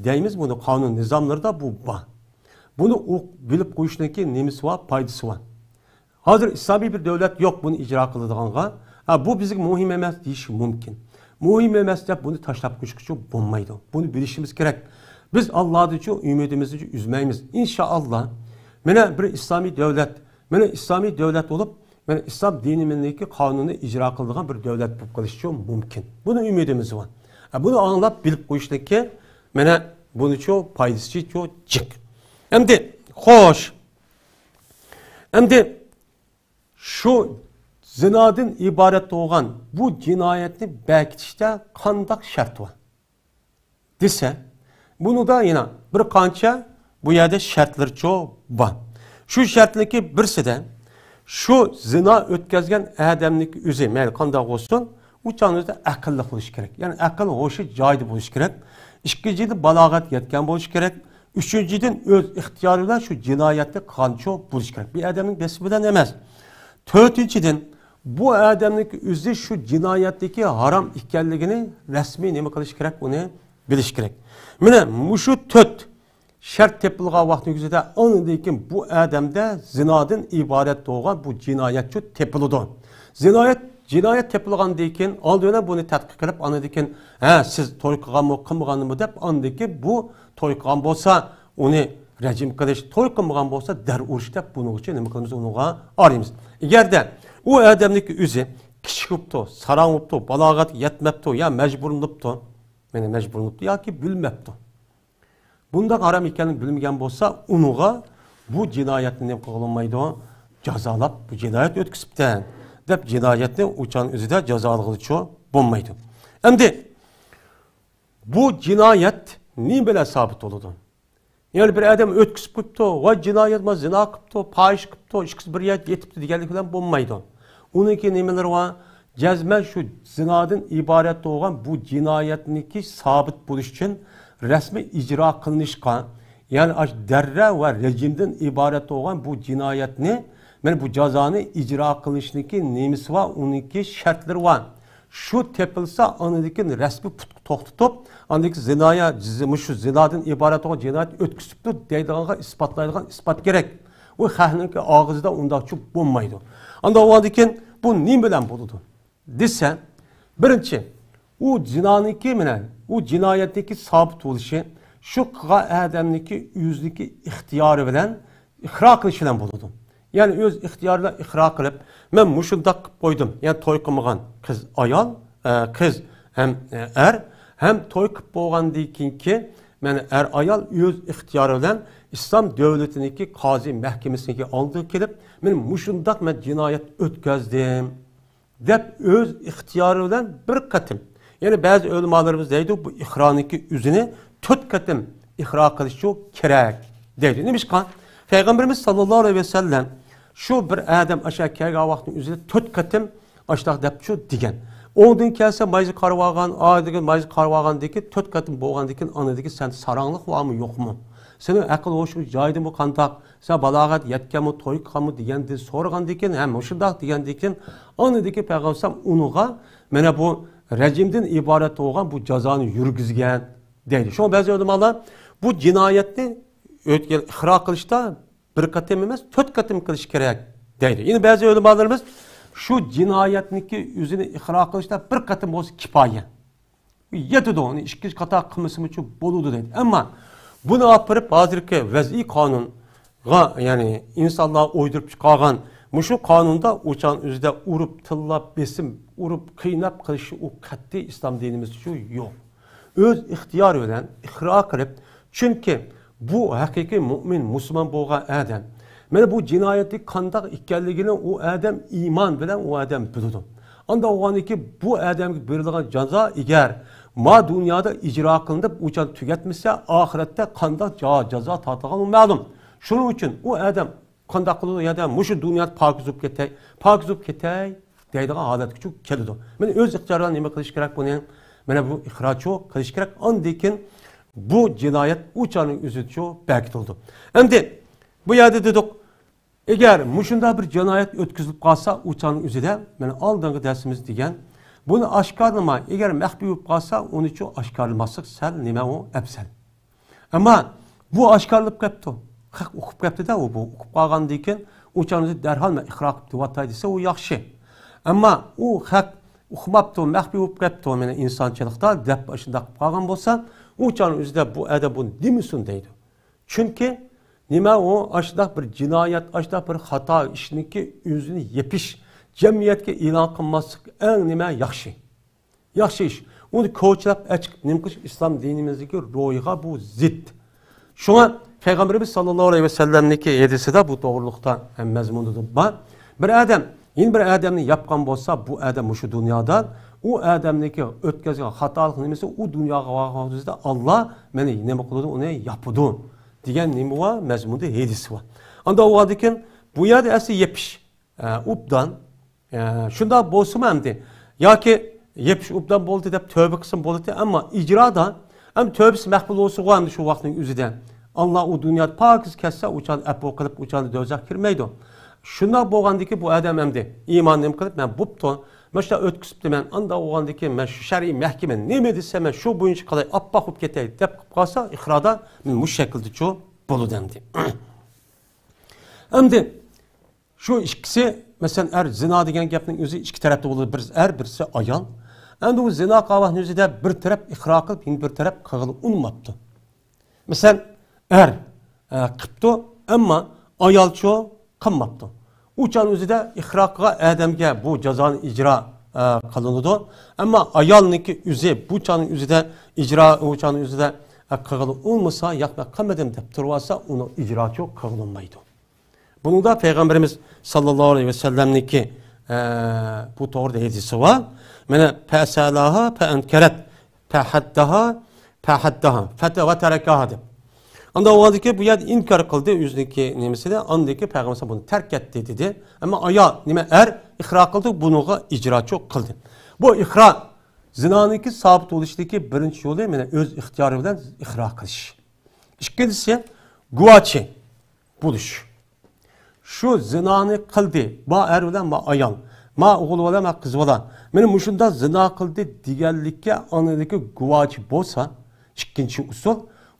دەيمىز بۇنى، قانۇن نىزاملىرىدا بۇ بار. بۇنى ئوق-، بىلىپ قويۇشنىڭكى نېمىسى بار، پايدىسى بار. ھازىر ئىسلامىي بىر دۆلەت يوق بۇنى ئىجرا قىلىدىغانغا. ھە، بۇ بىزگە مۇھىم ئەمەس دېيىشى مۇمكىن. مۇھىم ئەمەس دەپ بۇنى تاشلاپ قويۇشقىچۇ بولمايدۇ. بۇنى بىلىشىمىز كېرەك. بىز ئاللادىنچۇ ئۈمىدىمىزنى ئۈزمەيمىز. ئىنشائاللا، مانا بىر ئىسلامىي دۆلەت، مانا ئىسلامىي دۆلەت بولۇپ، مانا ئىسلام دىنىمىزنىڭكى قانۇنىنى ئىجرا قىلىدىغان بىر دۆلەت بولۇپ قېلىشىچۇ مۇمكىن. بۇنى ئۈمىدىمىز بار. ھە، بۇنى ئاڭلاپ بىلىپ قويۇشنىڭكى، مانا بۇنىچۇ پايدىسىچۇ جىق. ئەمدى، خوش. ئەمدى شۇ زىنادىن ئىبارەت بولغان بۇ جىنايەتنى بەركىتىشتە قانداق شەرت بار دېسە، بۇنىڭدا يەنە بىر قانچە بۇ يەردە شەرتلىرىچۇ بار. شۇ شەرتلىكى بىرسىدە شۇ زىنا ئۆتكەزگەن ئادەمنىڭ ئۆزى، مەيلى قانداق بولسۇن، ئۇ چاغنىڭ ئۆزىدە ئەقىللىق بولۇشى كېرەك. يەنى ئەقىل ھوشى جايىدا بولۇشى كېرەك. ئىككىنچىدىن، بالاغەت يەتكەن بولۇشى كېرەك. ئۈچىنچىدىن، ئۆز ئىختىيارى بىلەن شۇ جىنايەتنى قىلغانچۇ بولۇشى كېرەك. بىر ئادەمنىڭ بېسىمى بىلەن ئەمەس. تۆتىنچىدىن، بۇ ئادەمنىڭ ئۆزى شۇ جىنايەتتىكى ھارام ئىكەنلىكىنى رەسمىي نېمە قىلىشى كېرەك؟ ئۇنى بىلىش كېرەك. مانا مۇشۇ تۆت شەرت تېپىلغان ۋاقىتنىڭ ئۆزىدە ئاندىن كېيىن بۇ ئادەمدە زىنادىن ئىبارەت بولغان بۇ جىنايەتچۇ تېپىلىدۇ. زىنايەت، جىنايەت تېپىلغاندىن كېيىن ئالدى بىلەن بۇنى تەتقىق قىلىپ، ئاندىن كېيىن، ھە، سىز توي قىلغانمۇ، قىلمىغانمۇ دەپ، ئاندىن كېيىن بۇ توي قىلغان بولسا، ئۇنى رەجىم قىلىش، توي قىلمىغان بولسا، دەر ئۇرۇش دەپ، بۇنىڭ ئۈچۈن نېمە قىلىمىز؟ ئۇنىڭغا ئارىيمىز. ئەگەردە ئۇ ئادەمنىڭكى ئۆزى كىچىك بوپتۇ، ساراڭ بوپتۇ، بالاغەتكە يەتمەپتۇ يا مەجبۇرلىنىپتۇ، يەنى مەجبۇرلىنىپتۇ ياكى بىلمەپتۇ. بۇنداق ھارام ئىكەنلىكىنى بىلمىگەن بولسا، ئۇنىڭغا بۇ جىنايەتنى نېمە قىلغىلى بولمايدۇ؟ جازالاپ، بۇ جىنايەت ئۆتكۈزۈپتەن دەپ، جىنايەتنى ئۇ چاغنىڭ ئۆزىدە جازالىغىلىچۇ بولمايدۇ. ئەمدى بۇ جىنايەت نېمە بىلەن سابىت بولىدۇ؟ يەنى بىر ئادەم ئۆتكۈزۈپ قويۇپتۇ، ۋاي جىنايەت، ما زىنا قىپتۇ، پاھىشە قىپتۇ، ئىككىسى بىر يەردە يېتىپتۇ دېگەنلىك بىلەن بولمايدۇ. ئۇنىڭكى نېمىلىرى بار؟ جەزمەن شۇ زىنادىن ئىبارەت بولغان بۇ جىنايەتنىڭكى سابىت بولۇشى ئۈچۈن رەسمىي ئىجرا قىلىنىشقا، يەنى ئاشۇ دەررە ۋە رەجىمدىن ئىبارەت بولغان بۇ جىنايەتنى، مانا بۇ جازانى ئىجرا قىلىشنىڭكى نېمىسى بار، ئۇنىڭكى شەرتلىرى بار. شۇ تېپىلسا، ئاندىن كېيىن رەسمىي پۇتقا توختىتىپ، ئاندىن كېيىن زىنايە، مۇشۇ زىنادىن ئىبارەت بولغان جىنايەت ئۆتكۈزۈپتۇ دەيدىغانغا ئىسپاتلايدىغان ئىسپات كېرەك. ئۇ خەقنىڭكى ئاغزىدا ئۇنداقچە بولمايدۇ. ئانداق بولغاندىن كېيىن بۇ نېمە بىلەن بولىدۇ دېسە، بىرىنچى، ئۇ زىنانىڭكى مانا، ئۇ جىنايەتنىڭكى سابىت بولۇشى شۇ قىلغان ئادەمنىڭكى ئۆزىنىڭكى ئىختىيارى بىلەن ئىقرار قىلىش بىلەن بولىدۇ. يەنى ئۆز ئىختىيارى بىلەن ئىقرار قىلىپ، مەن مۇشۇنداق قىلىپ قويدۇم. يەنى توي قىلمىغان قىز ئايال، ئە، قىز ھەم، ئە، ئەر، ھەم توي قىلىپ بولغاندىن كېيىنكى، مانا ئەر ئايال ئۆز ئىختىيارى بىلەن ئىسلام دۆلىتىنىڭكى قازى مەھكىمىسىنىڭكى ئالدىغا كېلىپ، مەن مۇشۇنداق مەن جىنايەت ئۆتكۈزدۈم دەپ ئۆز ئىختىيارى بىلەن بىر قېتىم. يەنى بەزى ئۆلىمالىرىمىز دەيدۇ، بۇ ئىقرارنىڭكى ئۆزىنى تۆت قېتىم ئىقرار قىلىشى كېرەك دەيدۇ. نېمىشقا؟ پەيغەمبىرىمىز ساللاللاھۇ ئەلەيھى ۋەسەللەم شۇ بىر ئادەم ئاشۇ كەلگەن ۋاقىتنىڭ ئۆزىدە تۆت قېتىم ئاشۇنداق دەپچۇ دېگەن. ئوڭدىن كەلسە مايزا قارىۋالغان، ئايدىكى مايزا قارىۋالغاندىكى تۆت قېتىم بولغاندىكىن ئاندىكى سەن ساراڭلىق بارمۇ يوقمۇ؟ سېنىڭ ئەقىل ھوشۇڭ جايىدىمۇ قانداق؟ سەن بالاغەت يەتكەنمۇ، توي قىلغانمۇ دېگەندىن سورىغاندىكىن، ھە، مۇشۇنداق دېگەندىكىن، ئاندىكى پەيغەمبەر ئۇنىڭغا مانا بۇ رەجىمدىن ئىبارەت بولغان بۇ جازانى يۈرگۈزگەن دەيدۇ. شۇڭا بەزى ئۆلىمالار بۇ جىنايەتنى ئۆتكەن ئىقرار قىلىشتا بىر قېتىم ئەمەس، تۆت قېتىم قىلىش كېرەك دەيدۇ. يەنە بەزى ئۆلىمالىرىمىز شۇ جىنايەتنىڭكى ئۆزىنى ئىقرار قىلىشتا بىر قېتىم بولسا كىپايە. يېتىدۇ، ئۇنى ئىككىنچى قېتىم قىلمىسىمۇچۇ بولىدۇ دەيدۇ. ئەمما بۇنى ئاپىرىپ ھازىرقى ۋەزئىي قانۇنغا، يەنى ئىنسانلار ئويدۇرۇپ چىقارغان مۇشۇ قانۇندا ئۇ چاغنىڭ ئۆزىدە ئۇرۇپ، تىللاپ، بېسىم ئۇرۇپ، قىيناپ قىلىش ئۇ قەتئىي ئىسلام دىنىمىزدىچۇ يوق. ئۆز ئىختىيارى بىلەن ئىقرار قىلىپ، چۈنكى بۇ ھەقىقىي مۇئمىن، مۇسۇلمان بولغان ئادەم. مانا بۇ جىنايەتنىڭ قانداق ئىكەنلىكىنى ئۇ ئادەم ئىمان بىلەن ئۇ ئادەم بىلىدۇ. ئانداق بولغاندىكىن بۇ ئادەمگە بېرىلىدىغان جازا ئەگەر ما دۇنيادا ئىجرا قىلىنىپ، ئۇ جان تۈگەتمىسە، ئاخىرەتتە قانداق جا-، جازا تارتىدىغانلىقى مەلۇم. شۇنىڭ ئۈچۈن ئۇ ئادەم قانداق قىلىدۇ؟ يا مۇشۇ دۇنيادا پاكىز بولۇپ كېتەي، پاكىز بولۇپ كېتەي دەيدىغان ھالەتكىچۇ كېلىدۇ. مانا ئۆز ئىختىيارى بىلەن نېمە قىلىش كېرەك بۇنى؟ مانا بۇ ئىقرارچۇ قىلىش كېرەك. ئاندىن كېيىن بۇ جىنايەت ئۇ چاغنىڭ ئۆزىدىچۇ بەركىتىلىدۇ. ئەمدى بۇ يەردە دېدۇق، ئەگەر مۇشۇنداق بىر جىنايەت ئۆتكۈزۈلۈپ قالسا، ئۇ چاغنىڭ ئۆزىدە، مانا ئالدىنقى دەرسىمىز دېگەن، بۇنى ئاشكارىلىماي، ئەگەر مەخپىي بولۇپ قالسا، ئۇنىچۇ ئاشكارىلىماسلىق سەل نېمە ئۇ ئەپسەل. ئەمما بۇ ئاشكارىلىنىپ كەپتۇ. خەق ئۇقۇپ كەپتىدە، ئۇ بۇ ئۇقۇپ قالغاندىن كېيىن، ئۇ چاغنى دەرھال مەن ئىقرار قىلىپ دېۋاتاي دېسە، ئۇ ياخشى. ئەمما ئۇ خەق ئۇقماپتۇ، مەخپىي بولۇپ كەپتۇ، مانا ئىنسانچىلىقتا دەپ ئاشۇنداق قىلىپ قالغان بولسا، ئۇ چاغنىڭ ئۆزىدە بۇ ئادەم بۇنى دېمىسۇن دەيدۇ. چۈنكى نېمە ئۇ ئاشۇنداق بىر جىنايەت، ئاشۇنداق بىر خاتا ئىشنىڭكى ئۆزىنى يېپىش، جەمئىيەتكە ئېلان قىلماسلىق ئەڭ نېمە ياخشى. ياخشى ئىش. ئۇنى كوچىلاپ ئەچىقىپ نېمە قىلىش ئىسلام دىنىمىزدىكى روھىغا بۇ زىت. شۇڭا پەيغەمبىرىمىز ساللاللاھۇ ئەلەيھى ۋەسەللەمنىڭكى ھەدىسىدە بۇ توغرىلىقتا ھەم مەزمۇنىدا بار. بىر ئادەم يەنە بىر ئادەمنى ياپقان بولسا، بۇ ئادەم مۇشۇ دۇنيادا ئۇ ئادەمنىڭكى ئۆتكەزگەن خاتالىق نېمىسى ئۇ دۇنياغا بارغان ۋاقتىدا ئاللا مانا نېمە قىلىدۇ، ئۇنى ياپىدۇ دېگەن نېمە بار؟ مەزمۇندا ھەدىسى بار. ئانداق بولغاندىكىن بۇ يەردە ئەسلى يېپىش، ئە، ئوبدان، ئە، شۇنداق بولسىمۇ ئەمدى ياكى يېپىش ئوبدان بولدى دەپ تۆبە قىلسىمۇ بولاتتى، ئەمما ئىجرادا ئەمدى تۆبىسى مەقبۇل بولسىغۇ ئەمدى شۇ ۋاقىتنىڭ ئۆزىدە. ئاللا ئۇ دۇنيادا پاكىز كەتسە، ئۇ چاغدا ئەپۇ قىلىپ، ئۇ چاغدا دوزاخقا كىرمەيدۇ. شۇنداق بولغاندىكىن بۇ ئادەم ئەمدى ئىمان نېمە قىلىپ، مەن بوپتۇ، مانا شۇنداق ئۆتكۈزۈپتىمەن، ئانداق بولغاندىن كېيىن مەن شۇ شەرئىي مەھكىمە نېمە دېسە، مەن شۇ بويىچە قىلاي، ئاپپاق بولۇپ كېتەي دەپ قىلىپ قالسا، ئىقراردا مۇشۇ شەكىلدىچۇ بولىدۇ ئەمدى. ئەمدى شۇ ئىككىسى، مەسىلەن، ئەر زىنا دېگەن گەپنىڭ ئۆزى ئىككى تەرەپتە بولىدۇ، بىرسى ئەر، بىرسى ئايال. ئەمدى ئۇ زىنا قىلغان ۋاقتىنىڭ ئۆزىدە بىر تەرەپ ئىقرار قىلىپ، يەنە بىر تەرەپ قىلغىلى ئۇنىماپتۇ. مەسىلەن، ئەر، ئە، قىپتۇ، ئەمما ئايالچۇ قىلماپتۇ. ئۇ چاغنىڭ ئۆزىدە ئىقرار قىلغان ئادەمگە بۇ جازانى ئىجرا، ئە، قىلىنىدۇ. ئەمما ئايالنىڭكى ئۆزى بۇ چاغنىڭ ئۆزىدە ئىجرا، ئۇ چاغنىڭ ئۆزىدە، ئە، قىلغىلى ئۇنىمىسا، ياق، مەن قىلمىدىم دەپ تۇرۇۋالسا، ئۇنىڭ ئىجراچۇ قىلىنمايدۇ. بۇنىڭدا پەيغەمبىرىمىز ساللاللاھۇ ئەلەيھى ۋەسەللەمنىڭكى، ئە، بۇ توغرىدا ھەدىسى بار. مانا، فەسەلەھا فەئەنكەرەت، فەھەددەھا فەھەددەھا فەتە-، ۋەتەرەكەھا دەپ. ئاندىن ئۇ ئاندىكى بۇ يەردە ئىنكار قىلدى ئۆزىنىڭكى نېمىسىنى، ئاندىكى پەيغەمبەر بۇنى تەرك ئەتتى دېدى. ئەمما ئايال نېمە، ئەر ئىقرار قىلدى، بۇنىڭغا ئىجراچۇ قىلدى. بۇ ئىقرار زىنانىڭكى سابىت بولۇشىدىكى بىرىنچى يولى، مانا، ئۆز ئىختىيارى بىلەن ئىقرار قىلىش. ئىككىنچىسى، گۇۋاچى بولۇش. شۇ زىنانى قىلدى، ما ئەر بىلەن ما ئايال، ما ئوغۇل بالا، ما قىز بالا، مېنى مۇشۇنداق زىنا قىلدى دېگەنلىككە ئاندىكى گۇۋاچى بولسا، ئىككىنچى ئۇسۇل،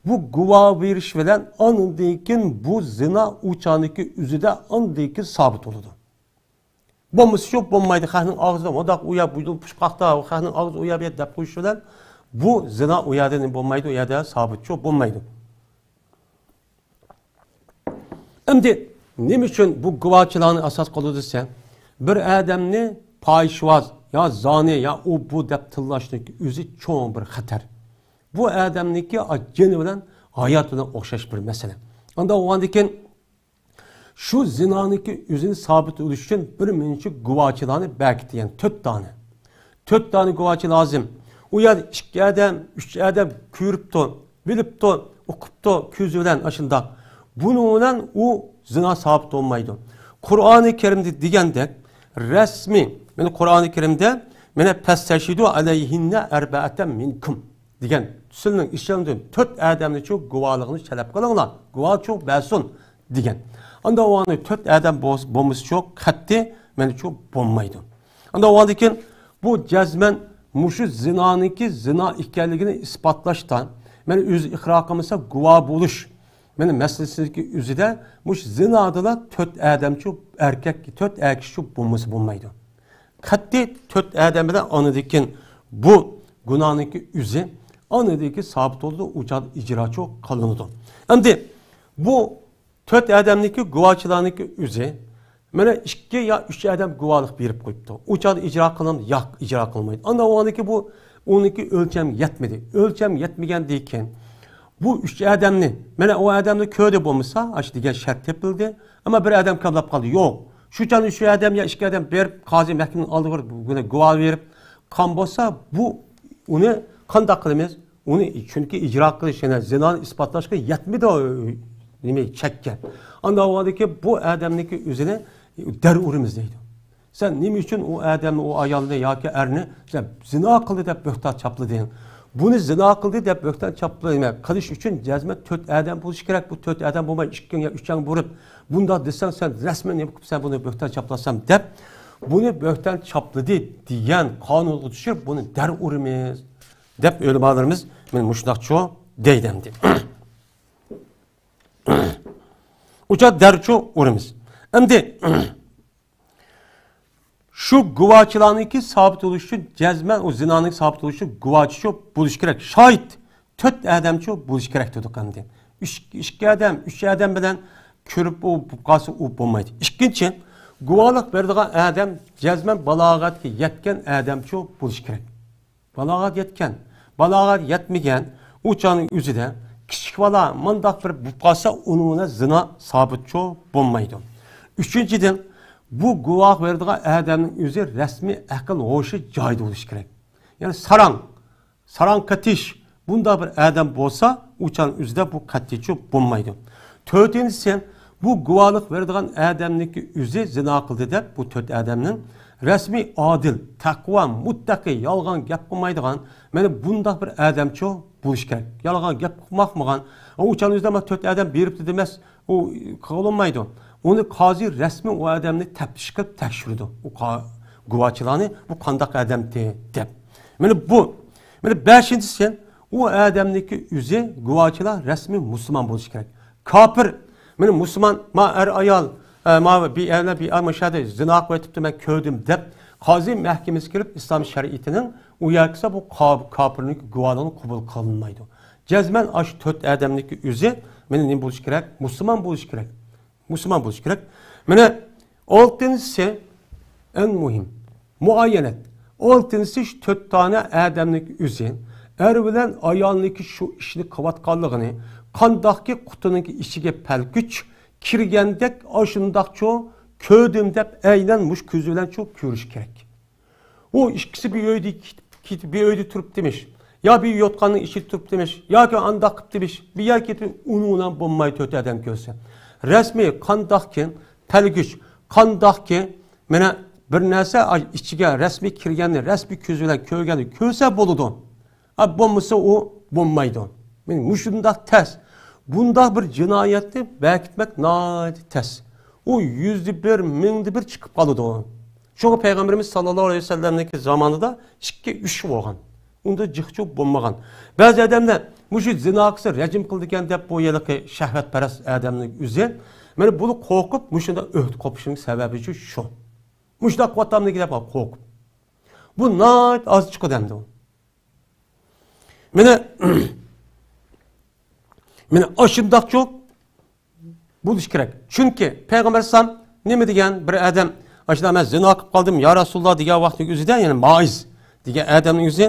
بۇ گۇۋاھ بېرىش بىلەن ئاندىن كېيىن بۇ زىنا ئۇ چاغنىڭكى ئۆزىدە ئاندىن كېيىن سابىت بولىدۇ. بولمىسىچۇ بولمايدۇ. خەقنىڭ ئاغزىدا مۇنداق ئۇ يەر، بۇ پۇچقاقتا، خەقنىڭ ئاغزى ئۇ يەر، بۇ يەر دەپ قويۇش بىلەن بۇ زىنا ئۇ يەردە نېمە بولمايدۇ، ئۇ يەردە سابىتچۇ بولمايدۇ. ئەمدى نېمە ئۈچۈن بۇ گۇۋاچىلارنى ئاساس قىلىدۇ دېسە، بىر ئادەمنى پاھىشىۋاز يا زانى يا ئۇ بۇ دەپ تىللاشنىڭ ئۆزى چوڭ بىر خەتەر. بۇ ئادەمنىڭكى جېنى بىلەن ھاياتى بىلەن ئوخشاش بىر مەسىلە. ئانداق بولغاندىن كېيىن شۇ زىنانىڭكى ئۆزىنى سابىت قىلىش ئۈچۈن بىر مۇنچە گۇۋاچىلارنى بەركىتتى، يەنى تۆت دانە. تۆت دانە گۇۋاچى لازىم. ئۇ يەردە ئىككى ئادەم، ئۈچ ئادەم كۆرۈپتۇ، بىلىپتۇ، ئۇقۇپتۇ، كۆزى بىلەن ئاشۇنداق. بۇنىڭ بىلەن ئۇ زىنا سابىت بولمايدۇ. قۇرئانى كەرىمدە دېگەندەك، رەسمىي، مانا قۇرئانى كەرىمدە، مانا، فەستەشھىدۇ ئەلەيھىننە ئەربەئەتەن مىنكۇم دېگەن، سىلەرنىڭ ئىچىڭدىن تۆت ئادەمنىچۇ گۇۋاھلىقنى تەلەپ قىلىڭلار، گۇۋاھچۇ بەرسۇن دېگەن. ئاندا ئۇنى تۆت ئادەم بولس-، بولمىسىچۇ قەتئىي مەنچۇ بولمايدۇ. ئاندا ئۇندىن كېيىن بۇ جەزمەن مۇشۇ زىنانىڭكى زىنا ئىكەنلىكىنى ئىسپاتلاشتا، مەن ئۆزى ئىقرار قىلمىسا گۇۋاھ بولۇش، مەن مەسىلىسىدىكى ئۆزىدە مۇشۇ زىنادىلا تۆت ئادەمچۇ ئەركەك، تۆت ئەر كىشىچۇ بولمىسا بولمايدۇ. قەتئىي تۆت ئادەم بىلەن ئاندىن كېيىن بۇ گۇناھنىڭكى ئۆزى ئاندىن كېيىن سابىت بولىدۇ، ئۇ چاغدا ئىجراچۇ قىلىنىدۇ. ئەمدى بۇ تۆت ئادەمنىڭكى گۇۋاچىلارنىڭكى ئۆزى، مانا، ئىككى يا ئۈچ ئادەم گۇۋاھلىق بېرىپ قويۇپتۇ. ئۇ چاغدا ئىجرا قىلىنىدۇ، ياق، ئىجرا قىلمايدۇ. ئاندىن ئۇنىڭكى بۇ، ئۇنىڭكى ئۆلچەم يەتمىدى. ئۆلچەم يەتمىگەندىن كېيىن بۇ ئۈچ ئادەمنى، مانا، ئۇ ئادەمنى كۆردى بولمىسا، ئاشۇ دېگەن شەرت تېپىلدى. ئەمما بىر ئادەم كاملاپ قالدى. يوق. شۇ چاغدا شۇ ئادەم يا ئىككى ئادەم بېرىپ، قازى مەھكىمىنىڭ ئالدىغا بېرىپ، بۇنى گۇۋاھ بېرىپ قالغان بولسا، بۇ، ئۇنى قانداق قىلىمىز؟ ئۇنى، چۈنكى ئىجرا قىلىش، يەنى زىنانى ئىسپاتلاشقا يەتمىدى، نېمە، چەككە. ئانداق بولغاندىكىن بۇ ئادەمنىڭكى ئۆزىنى دەر ئۇرىمىز دەيدۇ. سەن نېمە ئۈچۈن ئۇ ئادەمنى، ئۇ ئايالنى ياكى ئەرنى سەن زىنا قىلدى دەپ بۆھتان چاپلىدىڭ؟ بۇنى زىنا قىلدى دەپ بۆھتان چاپلىما قىلىش ئۈچۈن جەزمەن تۆت ئادەم بولۇشى كېرەك. بۇ تۆت ئادەم بولماي، ئىككىڭ يا ئۈچەڭ بولۇپ، بۇنداق دېسەڭ، سەن رەسمەن نېمە قىلىپ سەن بۇنى بۆھتان چاپلاسام دەپ، بۇنى بۆھتان چاپلىدى دېگەن قانۇنغا چۈشۈرۈپ، بۇنى دەر ئۇرىمىز دەپ ئۆلىمالىرىمىز مانا مۇشۇنداقچۇ دەيدۇ ئەمدى. ئۇچا دەرچۇ ئۇرىمىز. ئەمدى شۇ گۇۋاچىلارنىڭكى سابىت بولۇشى ئۈچۈن، جەزمەن ئۇ زىنانىڭ سابىت بولۇشى ئۈچۈن گۇۋاچىچۇ بولۇشى كېرەك. شاھىت تۆت ئادەمچۇ بولۇشى كېرەك دېدۇق ئەمدى. ئۈچ، ئىككى ئادەم، ئۈچ ئادەم بىلەن كۆرۈپ، ئۇ بولۇپ قالسا، ئۇ بولمايدۇ. ئىككىنچى، گۇۋاھلىق بېرىدىغان ئادەم جەزمەن بالاغەتكە يەتكەن ئادەمچۇ بولۇشى كېرەك. بالاغەت يەتكەن، بالاغەت يەتمىگەن، ئۇ چاغنىڭ ئۆزىدە كىچىك بالا مانداق بىر بولۇپ قالسا، ئۇنىڭ بىلەن زىنا سابىتچۇ بولمايدۇ. ئۈچىنچىدىن، بۇ گۇۋاھ بېرىدىغان ئادەمنىڭ ئۆزى رەسمىي ئەقىل ھوشى جايىدا بولۇشى كېرەك. يەنى ساراڭ، ساراڭ كاتىش، بۇنداق بىر ئادەم بولسا، ئۇ چاغنىڭ ئۆزىدە بۇ قەتئىيچۇ بولمايدۇ. تۆتىنچىسى، بۇ گۇۋاھلىق بېرىدىغان ئادەمنىڭكى ئۆزى زىنا قىلدى دەپ، بۇ تۆت ئادەمنىڭ رەسمىي ئادىل، تەقۋا، مۇتتەقى، يالغان گەپ قىلمايدىغان، مانا بۇنداق بىر ئادەمچۇ بولۇشى كېرەك. يالغان گەپ قىلماقمىغان. ئۇ چاغنىڭ ئۆزىدە مانا تۆت ئادەم بېرىپتۇ دېمەس، ئۇ قىلىنمايدۇ. ئۇنى قازى رەسمىي ئۇ ئادەمنى تەپتىش قىلىپ تەكشۈرىدۇ. ئۇ قا-، گۇۋاچىلارنى، بۇ قانداق ئادەمتى دەپ. مانا بۇ، مانا بەشىنچىسى، ئۇ ئادەمنىڭكى ئۆزى گۇۋاچىلار رەسمىي مۇسۇلمان بولۇشى كېرەك. كاپىر، مانا مۇسۇلمان، ما ئەر ئايال، ئە، ما بىر ئەرلەر بىر ئەر مۇشۇ يەردە زىنا قىلىۋېتىپتۇ، مەن كۆردۈم دەپ، قازى مەھكىمىسىگە كىرىپ، ئىسلام شەرىئىتىنىڭ ئۇ يەرگىسە بۇ قا-، كاپىرنىڭ گۇۋاھلىقىنى قوبۇل قىلىنمايدۇ. جەزمەن ئاشۇ تۆت ئادەمنىڭكى ئۆزى، مانا نېمە بولۇشى كېرەك؟ مۇسۇلمان بولۇشى كېرەك. مۇسۇلمان بولۇشى كېرەك. مانا ئالتىنچىسى، ئەڭ مۇھىم، مۇئەييەنەت. ئالتىنچىسى، شۇ تۆت دانە ئادەمنىڭكى ئۆزى ئەر بىلەن ئايالنىڭكى شۇ ئىشنى قىلىۋاتقانلىقىنى، قانداقكى قۇتىنىڭكى ئىچىگە پەلكۈچ كىرگەندەك ئاشۇنداقچۇ كۆردۈم دەپ ئەينەن مۇشۇ كۆزى بىلەنچۇ كۆرۈشى كېرەك. ئۇ ئىككىسى بىر ئۆيدە كېتىپ، كېتىپ بىر ئۆيدە تۇرۇپتىمىش. يا بىر يوتقاننىڭ ئىچىدە تۇرۇپتىمىش. ياكى ئانداق قىپتىمىش. بىر يەر كېتىپ ئۇنىڭ بىلەن بولماي تۆت ئادەم كۆرسە. رەسمىي قانداقكى، پەلگۈچ، قانداقكى، مانا بىر نەرسە ئاي، ئىچىگە رەسمىي كىرگەننى، رەسمىي كۆز بىلەن كۆرگەننى كۆرسە بولىدۇ. ئا، بولمىسا ئۇ بولمايدۇ. مانا مۇشۇنداق تەس. بۇنداق بىر جىنايەتنى بەكىتمەك ناھايىتى تەس. ئۇ يۈزدە بىر، مىڭدا بىر چىقىپ قالىدۇ. شۇڭا پەيغەمبىرىمىز ساللاللاھۇ ئەلەيھى ۋەسەللەمنىڭكى زامانىدا ئىككى، ئۈچ بولغان. ئۇندا جىقچۇ بولمىغان. بەزى ئادەملەر مۇشۇ زىنا قىلسا رەجىم قىلىدىكەن دەپ بۇ ھېلىقى شەھۋەتپەرەس ئادەمنىڭ ئۆزى، مانا بۇنى قورقۇپ مۇشۇنداق ئۆھدە قوپۇشنىڭ سەۋەبى شۇ. شۇ. مۇشۇنداق قىلىۋاتامدىكى دەپ قورقۇپ. بۇ ناھايىتى ئاز چىقىدۇ ئەمدى ئۇ. مانا، مانا ئاشۇنداقچۇ بولۇش كېرەك. چۈنكى پەيغەمبەر ئەلەيھىسسالام نېمە دېگەن؟ بىر ئادەم، ئاشۇنداق مەن زىنا قىلىپ قالدىم، يا رەسۇلاللا دېگەن ۋاقىتنىڭ ئۆزىدە، يەنى مائىز دېگەن ئادەمنىڭ ئۆزى،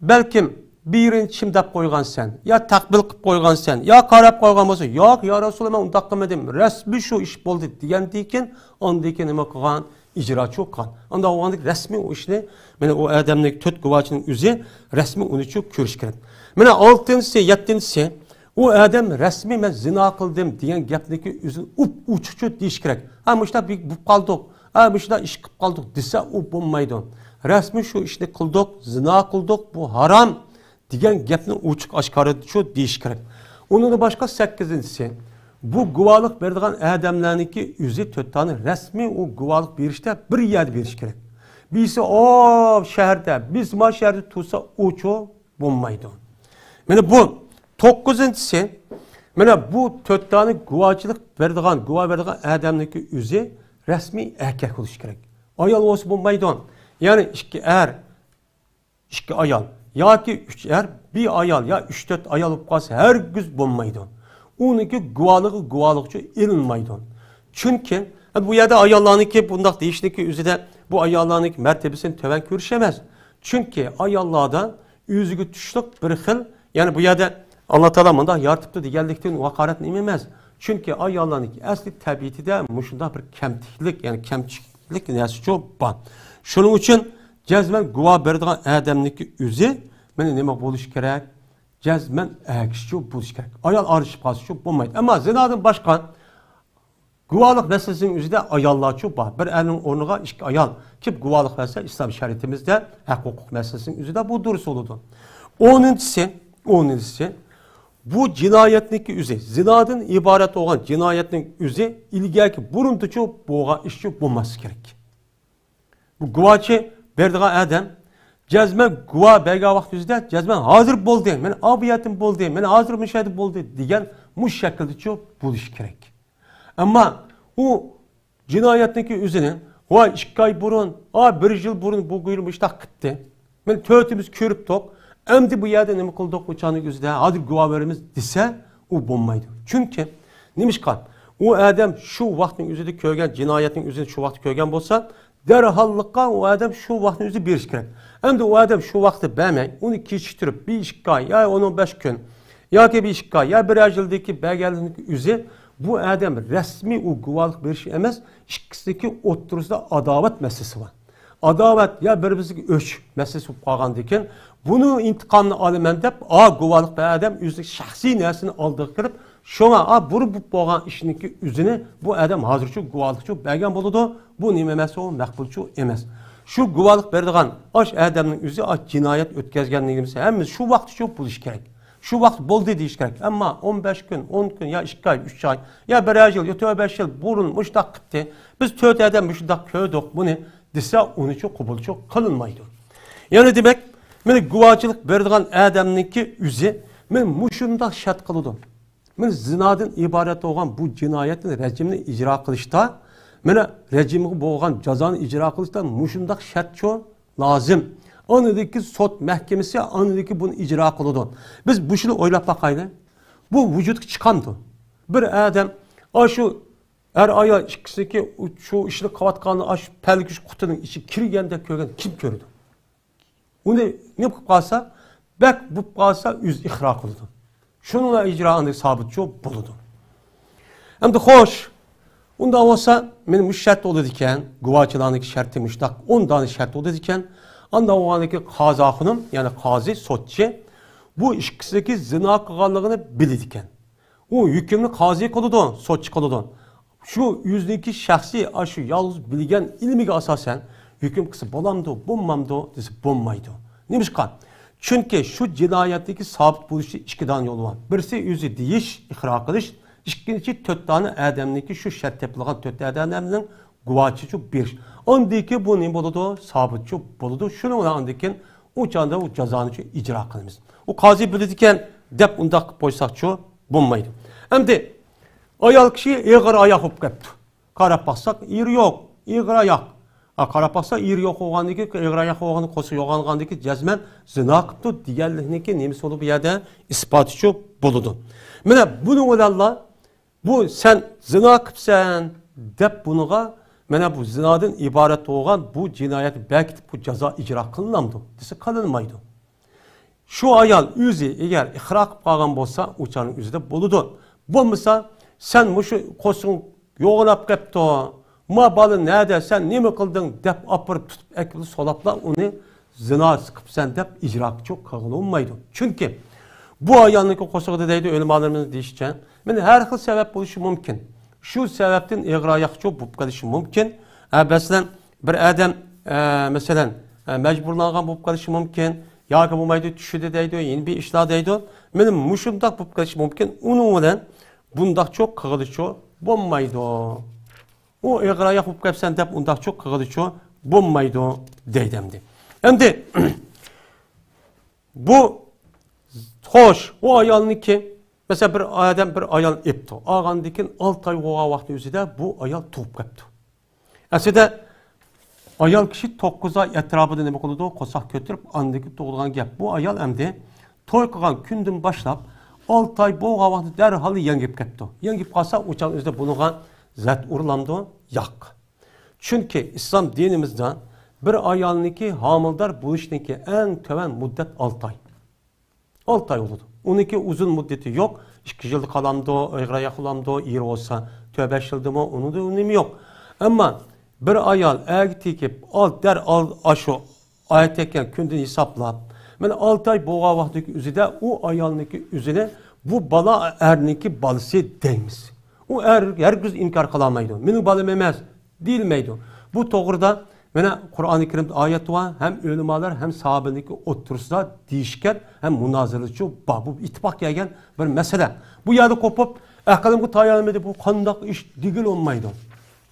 بەلكىم بىرىنچى چىم دەپ قويغانسەن، يا تەقبىل قىلىپ قويغانسەن، يا قاراپ قويغان بولسا، ياق، يا رەسۇلاللا، مەن ئۇنداق قىلمىدىم، رەسمىي شۇ ئىش بولدى دېگەندىن كېيىن، ئاندىن كېيىن نېمە قىلغان؟ ئىجراچى قىلغان. ئانداق بولغاندىكىن رەسمىي ئۇ ئىشنى، مانا ئۇ ئادەمنىڭ تۆت گۇۋاچىنىڭ ئۆزى رەسمىي ئۇنىچۇ كۆرۈش كېرەك. مانا ئالتىنچىسى، يەتتىنچىسى، ئۇ ئادەم رەسمىي مەن زىنا قىلدىم دېگەن گەپنىكى ئۆزىنى ئوچۇقچۇ دېيىش كېرەك. ھە، مۇشۇنداق بولۇپ قالدۇق، ھە، مۇشۇنداق ئىش قىلىپ قالدۇق دېسە ئۇ بولمايدۇ. رەسمىي شۇ ئىشنى قىلدۇق، زىنا قىلدۇق، بۇ ھارام دېگەن گەپنى ئوچۇق ئاشكارىچۇ دېيىش كېرەك. ئۇنىڭدىن باشقا سەككىزىنچىسى، بۇ گۇۋاھلىق بېرىدىغان ئادەملەرنىڭكى ئۆزى تۆت دانە رەسمىي ئۇ گۇۋاھلىق بېرىشتە بىر يەردە بېرىش كېرەك. بىرسى ئو شەھەردە، بىرسى ما شەھەردە تۇرسا ئۇچۇ بولمايدۇ. مانا بۇ توققۇزىنچىسى، مانا بۇ تۆت دانە گۇۋاچىلىق بېرىدىغان، گۇۋاھ بېرىدىغان ئادەمنىڭكى ئۆزى رەسمىي ئەركەك بولۇشى كېرەك. ئايال بولسا بولمايدۇ. يەنى ئىككى ئەر، ئىككى ئايال ياكى ئۈچ ئەر، بىر ئايال يا ئۈچ تۆت ئايال بولۇپ قالسا ھەرگىز بولمايدۇ. ئۇنىڭكى گۇۋاھلىقى گۇۋاھلىقچۇ ئېلىنمايدۇ. چۈنكى بۇ يەردە ئاياللارنىڭكى بۇنداق دېيىشنىڭكى ئۆزىدە بۇ ئاياللارنىڭكى مەرتىۋىسىنى تۆۋەن كۆرۈش ئەمەس. چۈنكى ئاياللاردا ئۆزىگە تۇشلۇق بىر خىل، يەنى بۇ يەردە ئاللا تائالا مۇنداق يارىتىپتۇ دېگەنلىكتىن ھاقارەت نېمە ئەمەس. چۈنكى ئاياللارنىڭكى ئەسلى تەبىئىتىدە مۇشۇنداق بىر كەمتۈكلۈك، يەنى كەمچىكلىك نەرسىچۇ بار. شۇنىڭ ئۈچۈن جەزمەن گۇۋاھ بېرىدىغان ئادەمنىڭكى ئۆزى مانا نېمە بولۇشى كېرەك؟ جەزمەن ئەركىشىچۇ بولۇشى كېرەك. ئايال ئارىلىشىپ قالسىچۇ بولمايدۇ. ئەمما زىنادىن باشقا گۇۋاھلىق مەسىلىسىنىڭ ئۆزىدە ئاياللارچۇ بار. بىر ئەرنىڭ ئورنىغا ئىككى ئايال كېلىپ گۇۋاھلىق بەرسە، ئىسلام شەرىئىتىمىزدە ھەق ھوقۇق مەسىلىسىنىڭ ئۆزىدە بۇ دۇرۇس بولىدۇ. ئونىنچىسى، ئونىنچىسى، بۇ جىنايەتنىڭكى ئۆزى، زىنادىن ئىبارەت بولغان جىنايەتنىڭ ئۆزى ئىلگەركى بۇرۇندىچۇ بولغان ئىشچۇ بولماسلىقى كېرەك. بۇ گۇۋاچى بېرىدىغان ئادەم جەزمەن گۇۋاھ بەرگەن ۋاقتى ئۆزىدە جەزمەن ھازىر بولدى، مەن ئا بۇ يەردىن بولدى، مەن ھازىر مۇشۇ يەردە بولدى دېگەن مۇشۇ شەكىلدىچۇ بولۇشى كېرەك. ئەمما ئۇ جىنايەتنىڭكى ئۆزىنى، ۋاي، ئىككى ئاي بۇرۇن، ئا، بىر يىل بۇرۇن بۇ يىل مۇشۇنداق قىپتى. مەن تۆتىمىز كۆرۈپتۇق. ئەمدى بۇ يەردە نېمە قىلدۇق؟ بۇ چاغنىڭ ئۆزىدە ھازىر گۇۋاھ بېرىمىز دېسە، ئۇ بولمايدۇ. چۈنكى نېمىشقا؟ ئۇ ئادەم شۇ ۋاقىتنىڭ ئۆزىدە كۆرگەن جىنايەتنىڭ ئۆزىنى شۇ ۋاقىتتا كۆرگەن بولسا، دەرھاللىققا ئۇ ئادەم شۇ ۋاقىتنىڭ ئۆزىدە بېرىشى كېرەك. ئەمدى ئۇ ئادەم شۇ ۋاقىتتا بەرمەي، ئۇنى كېچىكتۈرۈپ، بىر ئىككى ئاي يا ئون، ئون بەش كۈن ياكى بىر ئىككى ئاي يا بىرەر يىلدىكى بەرگەنلىكنىڭ ئۆزى، بۇ ئادەم رەسمىي ئۇ گۇۋاھلىق بېرىشى ئەمەس، ئىككىسىنىڭكى ئوتتۇرىسىدا ئاداۋەت مەسىلىسى بار. ئاداۋەت يا بىر-بىرىمىزگە ئۆچ مەسىلىسى بولۇپ قالغاندىكىن، بۇنىڭ ئىنتىقامىنى ئالىمەن دەپ، ئا، گۇۋاھلىق بەرگەن ئادەم ئۆزىنىڭ شەخسىي نەرسىنى ئالدىغا كىرىپ، شۇڭا، ئا، بۇرۇن بولۇپ بولغان ئىشنىڭكى ئۆزىنى بۇ ئادەم ھازىرچۇ گۇۋاھلىقچۇ بەرگەن بولىدۇ. بۇ نېمە ئەمەس، ئۇ مەقبۇلچۇ ئەمەس. شۇ گۇۋاھلىق بېرىدىغان ئاش ئادەمنىڭ ئۆزى، ئا، جىنايەت ئۆتكەزگەن نېمىسى ھەممىسى شۇ ۋاقىتچۇ بولۇشى كېرەك. شۇ ۋاقىت بولدى دېيىش كېرەك. ئەمما ئون بەش كۈن، ئون كۈن يا ئىككى ئاي، ئۈچ ئاي، يا بىر يىل، يا تۆت بەش يىل بۇرۇن مۇشۇنداق قىپتى، بىز تۆت ئادەم مۇشۇنداق كۆردۇق بۇنى دېسە، ئۇنىچۇ قوبۇلچۇ قىلىنمايدۇ. يەنى دېمەك، مېنى گۇۋاچىلىق بېرىدىغان ئادەمنىڭكى ئۆزى مېنى مۇشۇنداق شەرت قىلىدۇ. مېنى زىنادىن ئىبارەت بولغان بۇ جىنايەتنى، رەجىمنى ئىجرا قىلىشتا، مېنى رەجىمگە بولغان جازانى ئىجرا قىلىشتا مۇشۇنداق شەرتچۇ لازىم. ئاندىكى سوت مەھكىمىسى ئاندىكى بۇنى ئىجرا قىلىدۇ. بىز بۇشۇنى ئويلاپ باقايلى. بۇ ۋۇجۇدقا چىقامدۇ؟ بىر ئادەم ئاشۇ ئەر ئايال ئىككىسىنىڭكى شۇ ئىشنى قىلىۋاتقاندا ئاشۇ پەلكىش قۇتىنىڭ ئىچىگە كىرگەندەك كۆرگەن كىم كۆرىدۇ؟ ئۇنى نېمە قىلىپ قالسا، بەك بولۇپ قالسا، ئۆزى ئىقرار قىلىدۇ. شۇنىڭ بىلەن ئىجرا ئاندىن سابىتچۇ بولىدۇ. ئەمدى خوش، ئۇنداق بولسا، مېنى مۇشۇ شەرت بولىدىكەن، گۇۋاچىلارنىڭكى شەرتى مۇشۇنداق، ئون دانە شەرت بولىدىكەن. ئانداق بولغاندىكى قازاخۇنۇم، يەنى قازى، سوتچى، بۇ ئىككىسىدىكى زىنا قىلغانلىقىنى بىلىدىكەن. ئۇ ھۆكۈمنى قازى قىلىدۇ، سوتچى قىلىدۇ. شۇ ئۆزىنىڭكى شەخسىي، ئاشۇ يالغۇز بىلگەن ئىلمىگە ئاساسەن ھۆكۈم قىلسا بولامدۇ، بولمامدۇ دېسە بولمايدۇ. نېمىشقا؟ چۈنكى شۇ جىنايەتتىكى سابىت بولۇشى ئىككى دانە يولى بار. بىرسى ئۆزى دېيىش، ئىقرار قىلىش، ئىككىنچى تۆت دانە ئادەمنىڭكى شۇ شەرت تېپىلغان تۆت ئادەمنىڭ گۇۋاچىچۇ بېرىش. ئاندىن كېيىن بۇ نېمە بولىدۇ؟ سابىتچۇ بولىدۇ. شۇنىڭ بىلەن ئاندىن كېيىن ئۇ چاغدا ئۇ جازانىچۇ ئىجرا قىلىمىز. ئۇ قازى بىلىدىكەن دەپ ئۇنداق قىلىپ قويساقچۇ بولمايدۇ. ئەمدى ئايال كىشى ئېغىر ئاياق بولۇپ كەپتۇ. قاراپ باقساق، ئېرى يوق، ئېغىر ئاياق. ھە، قاراپ باقسا، ئېرى يوق بولغاندىكى، ئېغىر ئاياق بولغان، قورسىقى يوغانغاندىكى جەزمەن زىنا قىپتۇ دېگەنلىكنىڭكى نېمىسى بولىدۇ بۇ يەردە؟ ئىسپاتىچۇ بولىدۇ. مانا بۇنىڭ بىلەنلا بۇ سەن زىنا قىپسەن دەپ بۇنىڭغا، مانا بۇ زىنادىن ئىبارەت بولغان بۇ جىنايەت بەكىتىپ بۇ جازا ئىجرا قىلىنامدۇ دېسە، قىلىنمايدۇ. شۇ ئايال ئۆزى ئەگەر ئىقرار قىلىپ قالغان بولسا، ئۇ چاغنىڭ ئۆزىدە بولىدۇ. بولمىسا، سەن مۇشۇ قورسىقىڭ يوغىناپ كەپتۇ، ما بالا نەدە، سەن نېمە قىلدىڭ دەپ ئاپىرىپ تۇتۇپ ئەكىلىپ سولاپلا ئۇنى زىنا قىپسەن دەپ ئىجراچۇ قىلغىلى بولمايدۇ. چۈنكى بۇ ئايالنىڭكى قورسىقىدا دەيدۇ ئۆلىمالىرىمىز دېيىشىچە، مانا ھەر خىل سەۋەب بولۇشى مۇمكىن. شۇ سەۋەبتىن ئېغىر ئاياقچۇ بولۇپ قېلىشى مۇمكىن. ئە، مەسىلەن، بىر ئادەم، ئە، مەسىلەن، ئە، مەجبۇرلانغان بولۇپ قېلىشى مۇمكىن. ياكى بولمايدۇ، چۈشىدە دەيدۇ، يەنە بىر ئىشلار دەيدۇ. مانا مۇشۇنداق بولۇپ قېلىشى مۇمكىن. ئۇنىڭ بىلەن بۇنداقچۇ قىلغىلىچۇ بولمايدۇ. ئۇ ئېغىر ئاياق بولۇپ كەپسەن دەپ ئۇنداقچۇ قىلغىلىچۇ بولمايدۇ دەيدۇ ئەمدى. ئەمدى بۇ، خوش، ئۇ ئايالنىڭكى، مەسىلەن، بىر ئادەم بىر ئايال ئېپتۇ. ئالغاندىن كېيىن ئالتە ئاي بولغان ۋاقىتنىڭ ئۆزىدە بۇ ئايال تۇغۇپ كەپتۇ. ئەسلىدە ئايال كىشى توققۇز ئاي ئەتراپىدا نېمە قىلىدۇ؟ قورساق كۆتۈرۈپ، ئاندىن كېيىن تۇغىدىغان گەپ. بۇ ئايال ئەمدى توي قىلغان كۈندىن باشلاپ ئالتە ئاي بولغان ۋاقىتتا دەرھال يەڭگىپ كەپتۇ. يەڭگىپ قالسا، ئۇ چاغ ئۆزىدە بۇنىڭغا زەت ئۇرۇلامدۇ؟ ياق. چۈنكى ئىسلام دىنىمىزدا بىر ئايالنىڭكى ھامىلىدار بولۇشنىڭكى ئەڭ تۆۋەن مۇددەت ئالتە ئاي. ئالتە ئاي بولىدۇ. ئۇنىڭكى ئۇزۇن مۇددىتى يوق. ئىككى يىلدا قالامدۇ، ئېغىر ئاياق بولامدۇ، ئېرى بولسا تۆت-بەش يىلدىمۇ، ئۇنىڭدا ئۈنۈمى يوق. ئەمما بىر ئايال ئەرگە تېگىپ، ئال، دەرھال ئاشۇ ئايەت ئەكەن كۈندىن ھېسابلاپ، مانا ئالتە ئاي بولغان ۋاقىتنىڭكى ئۆزىدە ئۇ ئايالنىڭكى ئۆزىنى بۇ بالا ئەرنىڭكى بالىسى دەيمىز. ئۇ ئەر ھەرگىز ئىنكار قىلالمايدۇ. مېنىڭ بالام ئەمەس دېيىلمەيدۇ. بۇ توغرىدا مانا قۇرئانى كەرىمدە ئايەت بار، ھەم ئۆلىمالار ھەم ساھابىنىڭكى ئوتتۇرىسىدا دېيىشكەن ھەم مۇنازىرىچۇ بار. بۇ ئىتتىپاق كەلگەن بىر مەسىلە. بۇ يەردە قوپۇپ، ئەقلىمگە تايانمىدى، بۇ قانداق ئىش دېگىلى بولمايدۇ.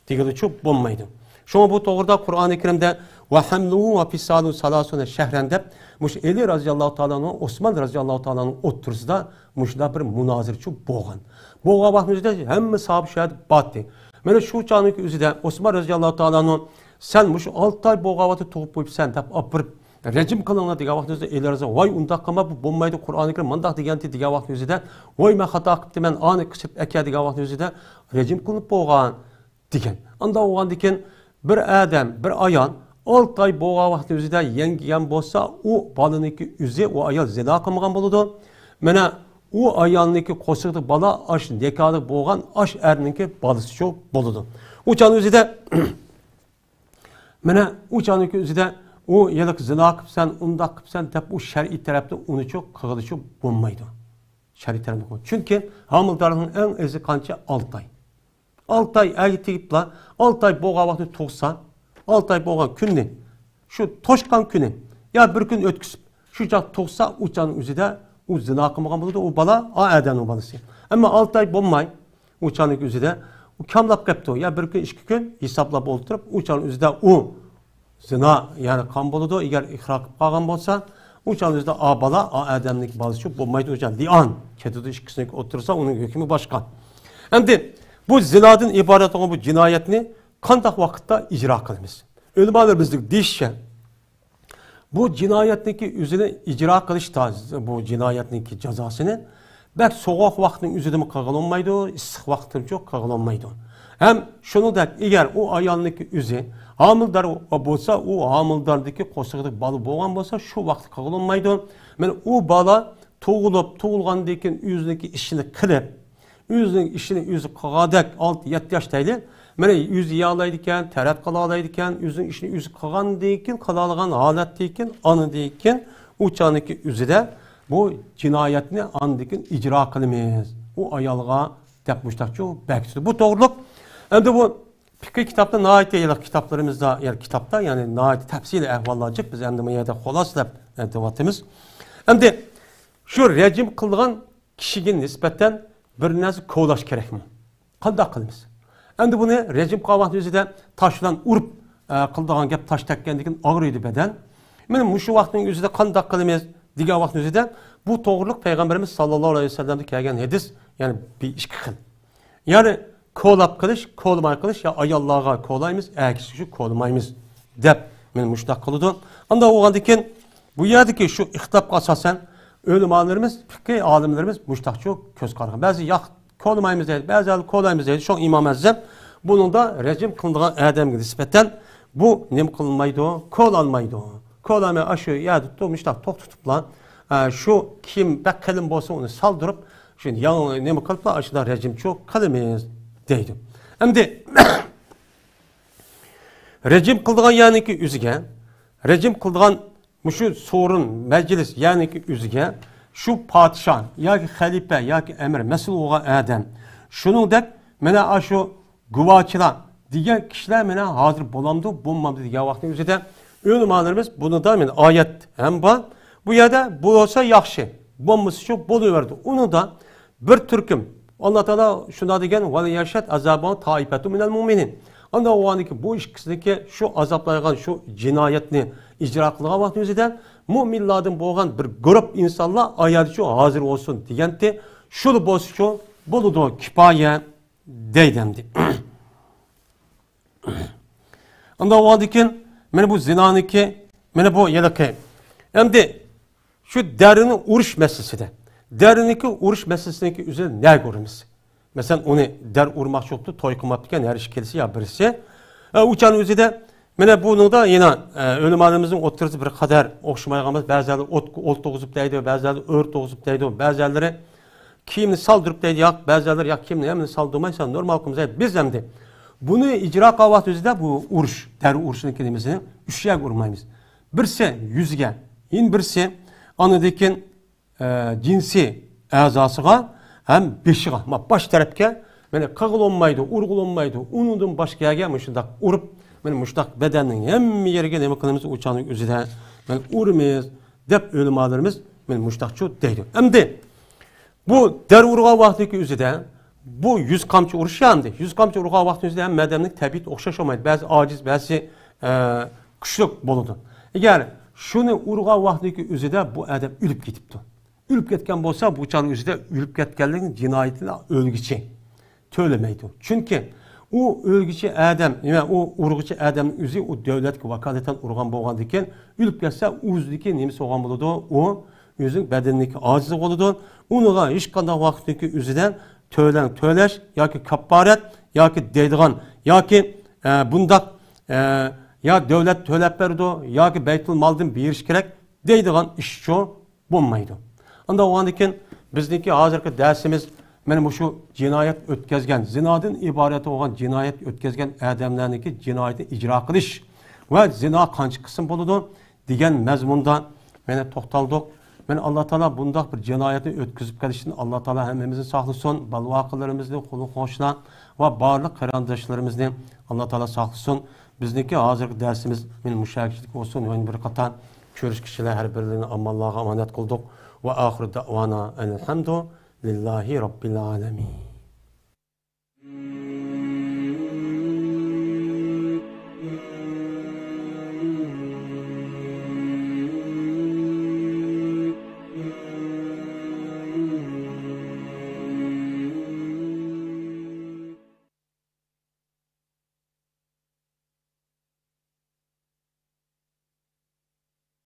دېگىلىچۇ بولمايدۇ. شۇڭا بۇ توغرىدا قۇرئانى كەرىمدە «ۋە ھەملۇھۇ ۋە فىسالۇ سالاسۇنە شەھرەن» دەپ، مۇشۇ ئەلى رازىياللاھۇ تائالا ئانھۇ، ئوسمان رازىياللاھۇ تائالا ئانھۇ ئوتتۇرىسىدا مۇشۇنداق بىر مۇنازىرىچۇ بولغان. بولغان ۋاقىتنىڭ ئۆزىدە ھەممە ساھابە شۇ يەردە بارتى. مانا شۇ چاغنىڭكى ئۆزىدە ئوسمان رازىياللاھۇ تائالا ئانھۇ، «سەن مۇشۇ ئالتە ئاي بولغان ۋاقىتتا تۇغۇپ قويۇپسەن» دەپ ئاپىرىپ، «رەجىم قىلىڭلار» دېگەن ۋاقىتنىڭ ئۆزىدە ئەلى رازى، «ۋاي، ئۇنداق قىلما، بۇ بولمايدۇ، قۇرئانى كەرىم مۇنداق دېگەنتى» دېگەن ۋاقىتنىڭ ئۆزىدە، «ۋاي، مەن خاتا قىپتىمەن، ئانى قېچىرىپ ئەكەل» دېگەن ۋاقىتنىڭ ئۆزىدە رەجىم قىلىنىپ بولغان. دېگەن. ئانداق بولغاندىكىن بىر ئادەم، بىر ئايال ئالتە ئاي بولغان ۋاقىتنىڭ ئۆزىدە يەڭگىگەن بولسا، ئۇ بالىنىڭكى ئۆزى، ئۇ ئايال زىنا قىلمىغان بولىدۇ. مانا ئۇ ئايالنىڭكى قورسىقىدا بالا ئاش نىكاھلىق بولغان ئاش ئەرنىڭكى بالىسىچۇ بولىدۇ. ئۇ چاغنىڭ ئۆزىدە، مانا ئۇ چاغنىڭكى ئۆزىدە ئۇ ھېلىقى زىنا قىپسەن، ئۇنداق قىپسەن دەپ ئۇ شەرئىي تەرەپتىن ئۇنىچۇ قىلغىلىچۇ بولمايدۇ. شەرئىي تەرەپتىن. چۈنكى ھامىلىدارلىقنىڭ ئەڭ ئېزى قانچە؟ ئالتە ئاي. ئالتە ئاي ئەگە تېگىپلا، ئالتە ئاي بولغان ۋاقتى تۇغسا، ئالتە ئاي بولغان كۈننى، شۇ توشقان كۈنى يا بىر كۈن ئۆتكۈزۈپ، شۇ چاغ تۇغسا، ئۇ چاغنىڭ ئۆزىدە ئۇ زىنا قىلمىغان بولىدۇ، ئۇ بالا، ئا ئادەمنىڭ بالىسى. ئەمما ئالتە ئاي بولماي، ئۇ چاغنىڭ ئۆزىدە ئۇ كاملاپ قېپتۇ. يا بىر كۈن، ئىككى كۈن ھېسابلاپ ئولتۇرۇپ، ئۇ چاغنىڭ ئۆزىدە ئۇ زىنا، يەنى قان بولىدۇ. ئەگەر ئىقرار قىلىپ قالغان بولسا، ئۇ چاغنىڭ ئۆزىدە ئا بالا، ئا ئادەمنىڭ بالىسى بولمايدۇ. ئۇ چاغ لىئان كېتىدۇ، ئىككىسىنىڭكى ئوتتۇرىسىدا ئۇنىڭ ھۆكمى باشقا. ئەمدى بۇ زىنادىن ئىبارەت بولغان بۇ جىنايەتنى قانداق ۋاقىتتا ئىجرا قىلىمىز؟ ئۆلىمالىرىمىزنىڭ دېيىشىچە، بۇ جىنايەتنىڭكى ئۆزىنى ئىجرا قىلىشتا، بۇ جىنايەتنىڭكى جازاسىنى بەك سوغۇق ۋاقىتنىڭ ئۆزىدىمۇ قىلغىلى بولمايدۇ، ئىسسىق ۋاقىتتىمۇ قىلغىلى بولمايدۇ. ھەم شۇنىڭدەك، ئەگەر ئۇ ئايالنىڭكى ئۆزى ھامىلىدار بولسا، ئۇ ھامىلىداردىكى قورسىقىدا بالا بولغان بولسا، شۇ ۋاقىتتا قىلغىلى بولمايدۇ. مانا ئۇ بالا تۇغۇلۇپ، تۇغۇلغاندىن كېيىن ئۆزىنىڭكى ئىشىنى قىلىپ، ئۆزىنىڭ ئىشىنى ئۆزى قىلغاندەك، ئالتە، يەتتە ياش دەيلى. مانا ئۆزى يېيەلەيدىكەن، تەرەت قىلالايدىكەن، ئۆزىنىڭ ئىشىنى ئۆزى قىلغاندىن كېيىن، قىلالىغان ھالەتتىن كېيىن، ئانىدىن كېيىن ئۇ چاغنىڭكى ئۆزىدە بۇ جىنايەتنى ئاندىن كېيىن ئىجرا قىلىمىز. ئۇ ئايالغا دەپ مۇشتاقچۇ بەكىتىدۇ. بۇ توغرۇلۇق. ئەمدى بۇ پىقھىي كىتابتا ناھايىتى ھېلىقى كىتابلىرىمىزدا، يەنى كىتابتا، يەنى ناھايىتى تەپسىلىي ئەھۋاللار جىق. بىز ئەمدى بۇ يەردە خۇلاسىلەپ ئېيتىۋاتىمىز. ئەمدى شۇ رەجىم قىلىدىغان كىشىگە نىسبەتەن بىر نەرسە كولاش كېرەكمۇ؟ قانداق قىلىمىز؟ ئەمدى بۇنى رەجىم قىلغان ۋاقىتنىڭ ئۆزىدە تاش بىلەن ئۇرۇپ، ئە، قىلىدىغان گەپ، تاش تەگكەندىن كېيىن ئاغرىيدۇ بەدەن. مانا مۇشۇ ۋاقىتنىڭ ئۆزىدە قانداق قىلىمىز دېگەن ۋاقىتنىڭ ئۆزىدە بۇ توغرۇلۇق پەيغەمبىرىمىز ساللاللاھۇ ئەلەيھى ۋەسەللەمدىن كەلگەن ھەدىس، يەنى بىر ئىككى خىل. يەنى كولاپ قىلىش، كولىماي قىلىش، يا ئاياللارغا كولايمىز، ئەر كىشىگە شۇ كولىمايمىز دەپ، مانا مۇشۇنداق قىلىدۇ. ئانداق بولغاندىن كېيىن بۇ يەردىكى شۇ ئىختىلاپقا ئاساسەن ئۆلىمالىرىمىز، پىقھىي ئالىملىرىمىز مۇشۇنداقچۇ كۆز قارىغان. بەزى ياق، كولىمايمىز دەيدۇ، بەزىلەر كولايمىز دەيدۇ. شۇڭا ئىمام ئەزەم بۇنىڭدا رەجىم قىلىنىدىغان ئادەمگە نىسبەتەن بۇ نېمە قىلمايدۇ؟ كولانمايدۇ. كولانماي، ئاشۇ يەردە تۇ-، مۇشۇنداق توختىتىپلا، ئە، شۇ كىيىم بەك قېلىن بولسا، ئۇنى سالدۇرۇپ، شۇ ياڭ-، نېمە قىلىپلا، ئاشۇنداق رەجىمچۇ قىلىمىز دەيدۇ. ئەمدى رەجىم قىلىدىغان يەرنىڭكى ئۆزىگە، رەجىم قىلىدىغان مۇشۇ سورۇن، مەجلىس يەرنىڭكى ئۆزىگە شۇ پادىشاھ ياكى خەلىپە ياكى ئەمىر، مەسئۇل بولغان ئادەم، شۇنىڭدەك مانا ئاشۇ گۇۋاچىلار دېگەن كىشىلەر مانا ھازىر بولامدۇ، بولمامدۇ دېگەن ۋاقىتنىڭ ئۆزىدە ئۆلىمالىرىمىز بۇنىدا مانا ئايەت ھەم بار. بۇ يەردە بولسا ياخشى، بولمىسىچۇ بولۇۋېرىدۇ. ئۇنىدا بىر تۈركۈم، ئاللا تائالا شۇنداق دېگەن، «ۋەليەشھەد ئەزابەھۇ تائىپەتۇن مىنەل مۇئمىنىن.» ئانداق بولغاندىكىن بۇ ئىككىسىنىڭكى شۇ ئازابلايدىغان شۇ جىنايەتنى ئىجرا قىلغان ۋاقتىمىزدا مۇئمىنلاردىن بولغان بىر گۇرۇپ ئىنسانلار ئايەتچۇ ھازىر بولسۇن دېگەنتى. شۇلا بولسىچۇ بولىدۇ، كىپايە دەيدۇ ئەمدى. ئانداق بولغاندىكىن، مانا بۇ زىنانىكى، مانا بۇ ھېلىقى. ئەمدى شۇ دەرىنى ئۇرۇش مەسىلىسىدە، دەرىنىكى ئۇرۇش مەسىلىسىنىڭكى ئۆزىنى نەگە ئۇرىمىز؟ مەسىلەن، ئۇنى دەر ئۇرماقچى بولۇپتۇ، توي قىلماپتىكەن، ھەر ئىككىلىسى يا بىرسى. ئە، ئۇ چاغنىڭ ئۆزىدە، مانا بۇنىڭدا يەنە، ئە، ئۆلىمالىرىمىزنىڭ ئوتتۇرىسى بىر قەدەر ئوخشىمايدىغان، بەزىلەر ئوت، ئوت تۇغۇزۇپ دەيدۇ، بەزىلەر ئۆرە تۇغۇزۇپ دەيدۇ، بەزىلىرى كىيىمنى سالدۇرۇپ دەيدۇ، ياق، بەزىلەر ياق، كىيىمنى ھەممىنى سالدۇرماي، سەن نورمال قىلمىسا، بىز ئەمدى بۇنى ئىجرا قىلغان ۋاقتىمىزدا بۇ ئۇرۇش، دەر ئۇرۇشنىڭ كېلىمىسىنى ئۈچ يەرگە ئۇرمايمىز. بىرسى يۈزىگە، يەنە بىرسى ئاندىن كېيىن، ئە، جىنسىي ئەزاسىغا ھەم بېشىغا، ما، باش تەرەپكە، مانا، قىغىلى بولمايدۇ، ئۇرغىلى بولمايدۇ. ئۇنىڭدىن باشقا يەرگە مۇشۇنداق ئۇرۇپ، مانا مۇشۇنداق بەدەننىڭ ھەممە يېرىگە نېمە قىلىمىز؟ ئۇ چاغنىڭ ئۆزىدە، مانا، ئۇرىمىز دەپ ئۆلىمالىرىمىز، مانا مۇشۇنداقچۇ دەيدۇ. ئەمدى بۇ دەر ئۇرغان ۋاقتىدىكى ئۆزىدە، بۇ يۈز قامچا ئۇرۇش يا ئەمدى. يۈز قامچا ئۇرغان ۋاقتىدىكى ئۆزىدە ھەممە ئادەمنىڭ تەبىئىتى ئوخشاش بولمايدۇ. بەزى ئاجىز، بەزى، ئە، كۈچلۈك بولىدۇ. ئەگەر شۇنى ئۇرغان ۋاقتىدىكى ئۆزىدە بۇ ئادەم ئۆلۈپ كېتىپتۇ. ئۆلۈپ كەتكەن بولسا، بۇ چاغنىڭ ئۆزىدە ئۆلۈپ كەتكەنلىكنىڭ جىنايىتىنى ئۆلگۈچى تۆلىمەيدۇ. چۈنكى ئۇ ئۆلگۈچى ئادەم، يەنى ئۇ ئۇرغۇچى ئادەمنىڭ ئۆزى ئۇ دۆلەتكە ۋاكالىتەن ئۇرغان بولغاندىكىن، ئۆلۈپ كەتسە، ئۆزىدىكى نېمىسى بولغان بولىدۇ؟ ئۇ ئۆزىنىڭ بەدىنىدىكى ئاجىزلىقى بولىدۇ. ئۇنىڭغا ھېچقانداق ۋاقىتتىكى ئۆزىدە تۆلەڭ تۆلەش ياكى كاپپارەت ياكى دەيدىغان ياكى، ئە، بۇنداق، ئە، يا دۆلەت تۆلەپ بەرىدۇ ياكى بەيتۇل مالدىن بېرىش كېرەك دەيدىغان ئىشچۇ بولمايدۇ. ئانداق بولغاندىكىن، بىزنىڭكى ھازىرقى دەرسىمىز مانا مۇشۇ جىنايەت ئۆتكەزگەن، زىنادىن ئىبارەت بولغان جىنايەت ئۆتكەزگەن ئادەملەرنىڭكى جىنايىتىنى ئىجرا قىلىش ۋە زىنا قانچە قىسىم بولىدۇ دېگەن مەزمۇندا مانا توختالدۇق. مانا ئاللا تائالا بۇنداق بىر جىنايەتنى ئۆتكۈزۈپ قېلىشتىن ئاللا تائالا ھەممىمىزنى ساقلىسۇن، بالا-ۋاقىلىرىمىزنى، قولۇم-قوڭشۇلار ۋە بارلىق قېرىنداشلىرىمىزنى ئاللا تائالا ساقلىسۇن. بىزنىڭكى ھازىرقى دەرسىمىز مانا مۇشۇ يەرگىچىلىك بولسۇن. يەنە بىر قېتىم كۆرۈشكىچىلەر ھەر بىرلىرىنى ئامانلارغا ئامانەت قىلدۇق. وآخر دعوانا أن الحمد لله رب العالمين.